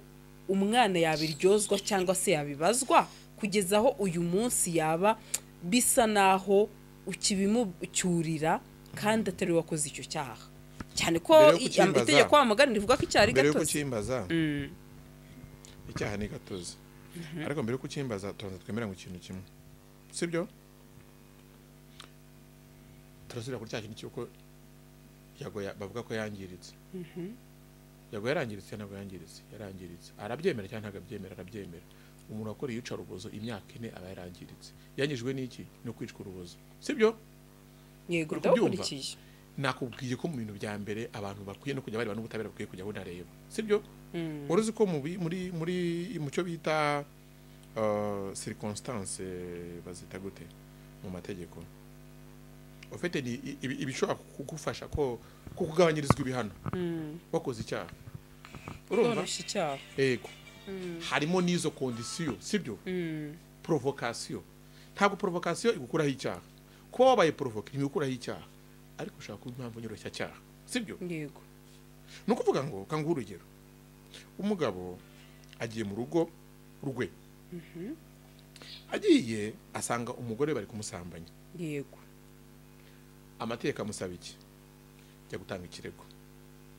umwana yabiryozwa cyangwa se yabibazwa kugeza aho uyu munsi yaba bisa naho ukibimucyurira kandi atari wakoze icyo cyaha, cyane ko itegeko amagana rivuga ko icyaha ari Mbere yo gatozi. kukimbaza, icyaha ni gatozi. Ariko mbere yo kukimbaza tubanza twemera ngo ikintu kimwe, sibyo? Turasubira kuri cya kintu cy'uko Yago bavuga ko yangiritse. Yago yarangiritse, ntabwo yangiritse, yarangiritse. Arabyemera cyangwa ntabwo abyemera? Arabyemera. Umuntu akora iyicarubozo imyaka 4 aba yarangiritse. Yangijwe n'iki? No kwicwa urubozo, sibyo? Yego, ndakurikiye. Nakubwiye ko mu bintu bya mbere abantu bakwiye no kujya bareba n'ubutabera bakwiye kujya bunareba, sibyo? Uruzi ko muri muri mu cyo bita circonstance bazita gute mu mategeko, ufite ni ibishobora kugufasha ko kukugabanyirizwa ibihano wakoze icyaha, urumva? Yego. Harimo n'izo condition, sibyo? Provocation. Ntabwo provocation igukuraho icyaha. Kuba wabaye provoke ntibikuraho icyaha, ariko ushaka kuba impamvu nyoroshya cyaha, sibyo? Yego. Nuko uvuga ngo kanguha urugero, umugabo agiye mu rugo rwe, agiye asanga umugore bari kumusambanya. Yego. Amategeko amusaba iki? Jya gutanga ikirego,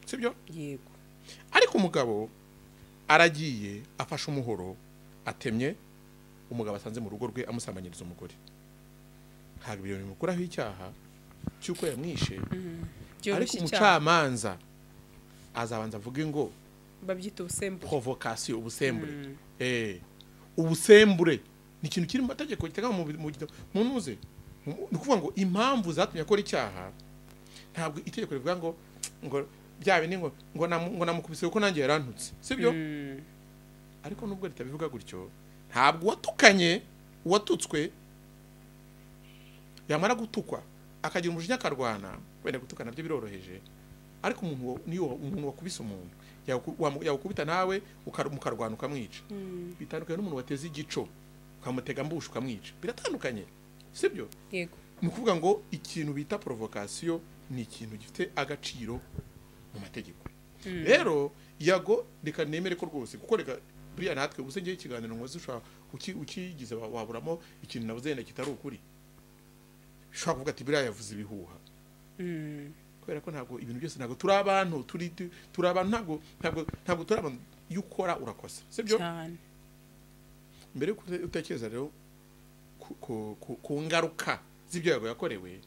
sibyo? Yego. Ariko umugabo aragiye afashe umuhoro atemye umugabo asanze mu rugo rwe amusambanyiriza umugore. Ntabwo ibyo bimukuraho icyaha cy'uko yamwishe, ariko umucamanza azabanza avuge ngo babyita ubusembure, provocation, ubusembure. Ubusembure ni ikintu kiri mu mategeko gitega mu ntuze. Ni ukuvuga ngo impamvu zatumye akora icyaha, ntabwo itegeko rivuga ngo bya bindi ngo namukubise kuko nanjye yarantutse, sibyo? Ariko nubwo ritabivuga gutyo, ntabwo uwatukanye uwatutswe yamara gutukwa akagira umujinya akarwana, wenda gutukana byo biroroheje, ariko umuntu niyo umuntu wakubise umuntu yawukubita nawe mukarwana ukamwica, bitandukanye n'umuntu wateze igico ukamutega mbusha ukamwica, biratandukanye, sibyo? Yego. Ni ukuvuga ngo ikintu bita provocation ni ikintu gifite agaciro mu mategeko. Rero Yago reka nemere ko rwose kuko reka buriya natwe ubuse ngiye ikiganiro ngo ushobora ukigize waburamo ikintu nabuze yenda kitari ukuri, ushobora kuvuga ati buriya yavuze ibihuha. Kubera ko ntabwo ibintu byose ntabwo turi abantu, turi abantu, ntabwo turi abantu. Iyo ukora urakosa, sibyo? Cyane. Mbere yo utekereza rero ku ngaruka z'ibyo Yago yakorewe,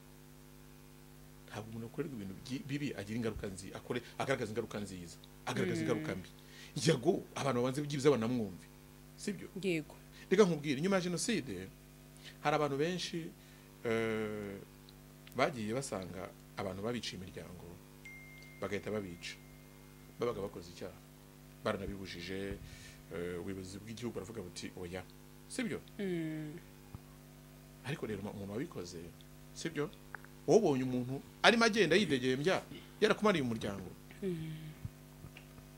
ntabwo umuntu akorerwa ibintu bibi agira ingaruka nziza, akore agaragaza ingaruka nziza, agaragaza ingaruka mbi. Yago abantu babanze byibuze banamwumve, sibyo? Yego. Reka nkubwire, nyuma ya jenoside hari abantu benshi bagiye basanga abantu babiciye imiryango bagahita babica, babaga bakoze icyaha, baranabibujije. Ubuyobozi bw'igihugu baravuga buti oya, sibyo? Ariko rero umuntu wabikoze, sibyo? Ubonye umuntu arimo agenda yidegembya yarakumariye umuryango,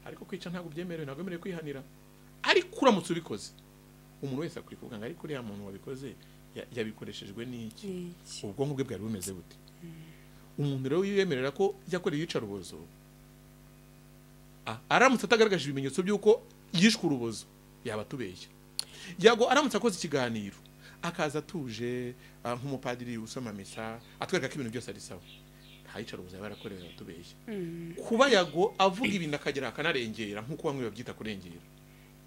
ariko kwica ntabwo byemerewe, ntabwo bemerewe kwihanira. Ariko uramutse ubikoze, umuntu wese akwiye kuvuga ngo ariko uriya muntu wabikoze yabikoreshejwe n'iki? Ubwonko bwe bwari bumeze bute? Umuntu rero yiyemerera ko yakoreye iyicarubozo, aramutse atagaragaje ibimenyetso by'uko yishwe urubozo, yaba atubeshya. Yago aramutse akoze ikiganiro akaza atuje nk'umupadiri usoma misa atwereka ko ibintu byose ari sawa, nta yicarubozo yaba yarakorewe, atubeshya. Kuba Yago avuga ibintu akagera akanarengera nk'uko bamwe babyita kurengera,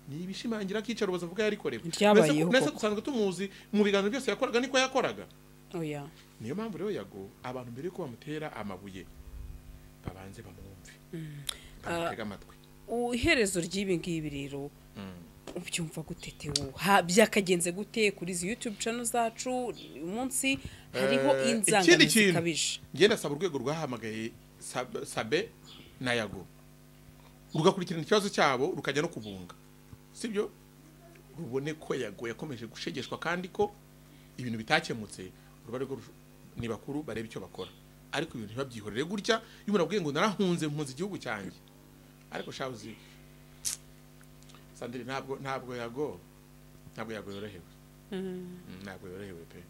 Ni ibishimangira ko iyicarubozo avuga yarikorewe. Ryabayeho Nese koko. dusanzwe tumuzi mu biganiro byose yakoraga niko yakoraga. Oya. Niyo mpamvu rero Yago abantu mbere yuko bamutera amabuye babanze bamwumve, bamutega amatwi. Iherezo ry'ibi ngibi rero ubyumva gute Theo? Byakagenze gute kuri izi YouTube channel zacu uyu munsi hariho inzangano Ikindi kintu, zikabije? Njye ndasaba urwego rwahamagaye Sabe na Yago rugakurikirana ikibazo cyabo, rukajya no kubunga, sibyo, rubone ko Yago yakomeje gushegeshwa kandi ko ibintu bitakemutse. Ruba rwo ni bakuru barebe icyo bakora, ariko ibintu ntibabyihorere gutya. Iyo umuntu abwiye ngo narahunze, mpunze igihugu cyanjye, ariko shabuzi Sandrine, ntabwo Yago yorohewe. Ntabwo yorohewe pe.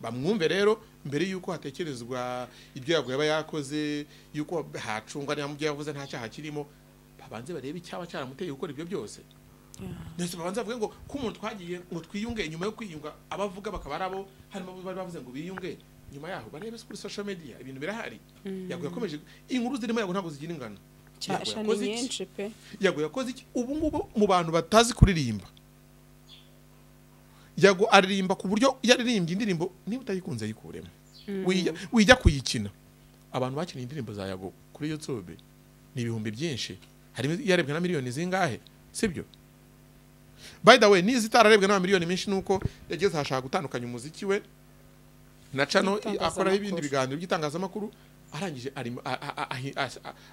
Bamwumve rero mbere yuko hatekerezwa ibyo Yago yaba yakoze, yuko hacungwa niba mu byo yavuze nta cyaha kirimo, babanze barebe icyaba cyaramuteye gukora ibyo byose. Ndetse babanze bavuge ngo ko umuntu twagiye ngo twiyunge, nyuma yo kwiyunga abavuga bakaba ari abo harimo abo bari bavuze ngo biyunge, nyuma yaho barebe kuri social media ibintu birahari. Yago yakomeje, inkuru zirimo Yago ntabwo zigira ingano. Yago Cyasha ni yakoze iki? nyinshi pe. Yago yakoze iki? Ubu ngubu mu bantu batazi kuririmba, Yago aririmba ku buryo iyo aririmbye indirimbo niba utayikunze yikuremo, wijya kuyikina. Abantu bakinnye indirimbo za Yago kuri YouTube ni ibihumbi byinshi, harimo iyarebwe na miliyoni zingahe, sibyo? By the way, nizi itararebwe n'amamiliyoni menshi nuko yageze ahashaka gutandukanya umuziki we na channel Itangazamakuru. akoraho ibindi biganiro by'itangazamakuru, arangije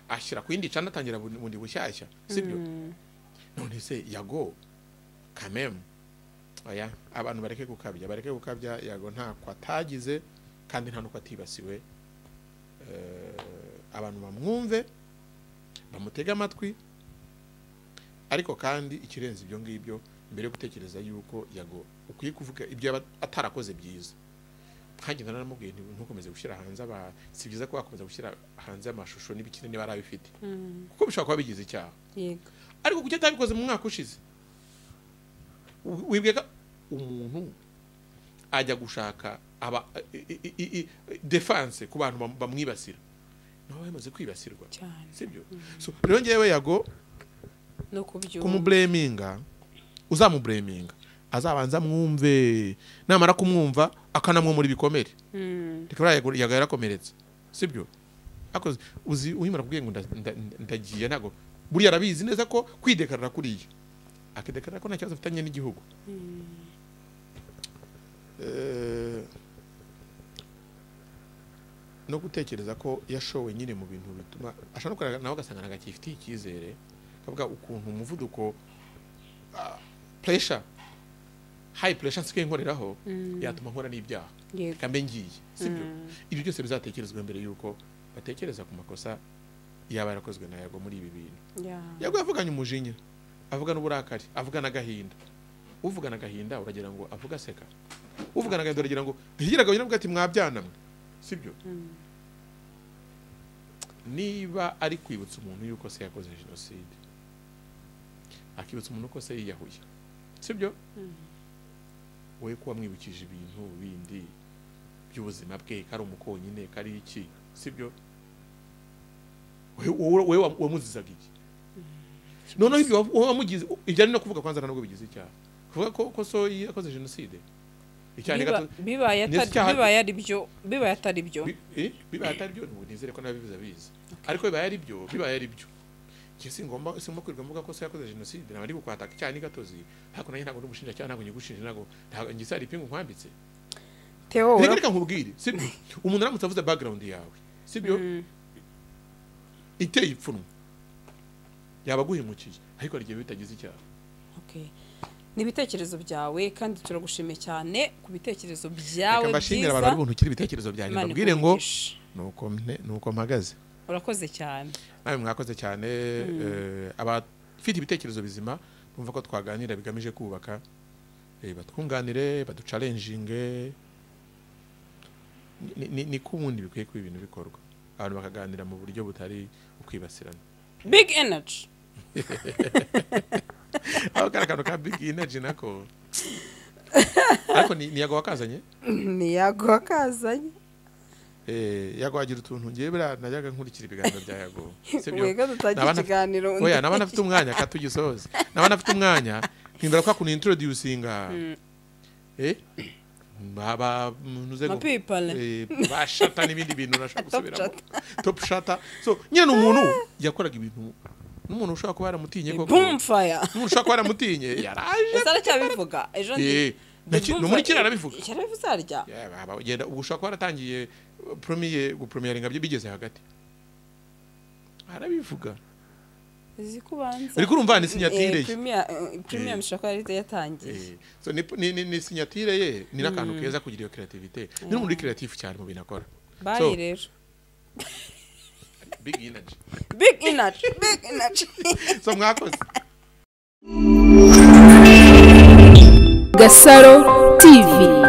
ashyira ku yindi channel, atangira bundi bushyashya, sibyo? None se Yago kameme, oya, abantu bareke gukabya, bareke gukabya. Yago ntako atagize kandi nta nuko atibasiwe. Abantu bamwumve, bamutege amatwi, ariko kandi ikirenze ibyo ngibyo, mbere yo gutekereza yuko Yago ukwiye kuvuga ibyo yaba atarakoze byiza, nkanjye naramubwiye nti ntukomeze gushyira hanze aba, si byiza ko wakomeza gushyira hanze amashusho n'ibikini niba arabifite, kuko bishobora kuba bigize icyaha. Ariko kuki atabikoze mu mwaka ushize? Wibwira ko umuntu ajya gushaka aba defense ku bantu bamwibasira, nabo bamaze kwibasirwa? Cyane. Sibyo? So rero ngewe Yago No kubyumva. Kumublaminga, uzamublaminga azabanza mwumve, namara kumwumva akanamwomora ibikomere. Reka buriya Yago yarakomeretse, sibyo? Akoze uzi uhimara kubwiye ngo ndagiye, ntago buriya arabizi neza ko kwidekarara kuriya akidekarara ko nta kibazo afitanye n'igihugu. No gutekereza ko yashowe nyine mu bintu bituma ashobora no kureba nawe agasanga ntabwo akifitiye icyizere, akavuga ukuntu umuvuduko, pressure, high pressure nsigaye nkoreraho yatuma nkora n'ibyaha, reka mbe ngiye, sibyo? Ibyo byose bizatekerezwa mbere y'uko batekereza ku makosa yaba yarakozwe na Yago muri ibi bintu. Yago yavuganye umujinya, avugana uburakari, avugana agahinda. Uvugana agahinda uragira ngo avuga aseka? Uvugana agahinda uragira ngo higiraga avuga ati mwabyana mwe, sibyo? Niba ari kwibutsa umuntu yuko se yakoze jenoside, akibutsa umuntu ko se yiyahuye, sibyo? Wowe kuba mwibukije ibintu bindi by'ubuzima bwe, kari umukonyine, kari iki, sibyo? Wowe wamuzizaga iki? Noneho ibyo wowe wamugize, ibyo ari no kuvuga kwanza ntabwo bigize icyaha, kuvuga ko so yakoze jenoside, icyaha ni Bibaye Ndetse bibaye ari byo, bibaye atari byo. Bibaye atari byo, nizere ko nabivuze abizi, ariko bibaye ari byo, bibaye ari byo, njye singomba kwirirwa mvuga ko so yakoze jenoside, naba ndi kukwataka. Icyaha ni gatozi, ariko nanjye ntabwo ndi umushinjacyaha, ntabwo nyigushinja, ntabwo ngise hari ipingu nkwambitse. Theo, Reka nkubwire, sibyo? Umuntu aramutse avuze background yawe, sibyo, iteye ipfunwe, yaba aguhemukiye, ariko hari igihe bitagize icyaha. Okay. Ni ibitekerezo byawe kandi turagushimiye cyane ku bitekerezo byawe Reka mbashimire abantu bari byiza. buntukire ibitekerezo byanjye, Imana mbabwire ngo iguhe. Nuko mpagaze. Urakoze cyane. Nawe mwakoze cyane. Abafite ibitekerezo bizima bumva ko twaganira bigamije kubaka, batwunganire, baduchallenginge. Ni ko ubundi bikwiye kuba ibintu bikorwa, abantu bakaganira mu buryo butari ukwibasirana. Big energy. Aho kari akantu ka big energy nako, ariko ni Yago wakazanye. Ni Yago wakazanye. Yago agira utuntu, ngewe buriya najyaga nkurikira ibiganiro bya Yago, sibyo? Wega tutagira ikiganiro. Oya, naba nafite umwanya katugisoze, naba nafite umwanya nkimbera kwa kuntu introducinga baba ntuze Ma people. Ba shata n'ibindi bintu nashaka Top. Gusubiramo top shata. So nyine ni umuntu yakoraga ibintu, n'umuntu ushobora kuba yaramutinye koko. Boom fire. N'umuntu ushobora kuba yaramutinye yaraje. Ese aracyabivuga ejo ndi No muri kera arabivuga. Yarabivuze arya. Yeah, baba, ugenda ubu ushobora kuba waratangiye premier gupremieringa bye bigeze hagati, arabivuga. Uzi ko ubanza Uriko urumva ni signature ye. Premium ishobora kuba yari yatangiye. So ni signature ye, ni n'akantu keza kugira iyo creativité. Ni n'umuntu uri creative cyane mu bintu akora. Bayi So, rero. Big energy. Big energy, big energy. So mwakoze. Gasaro TV.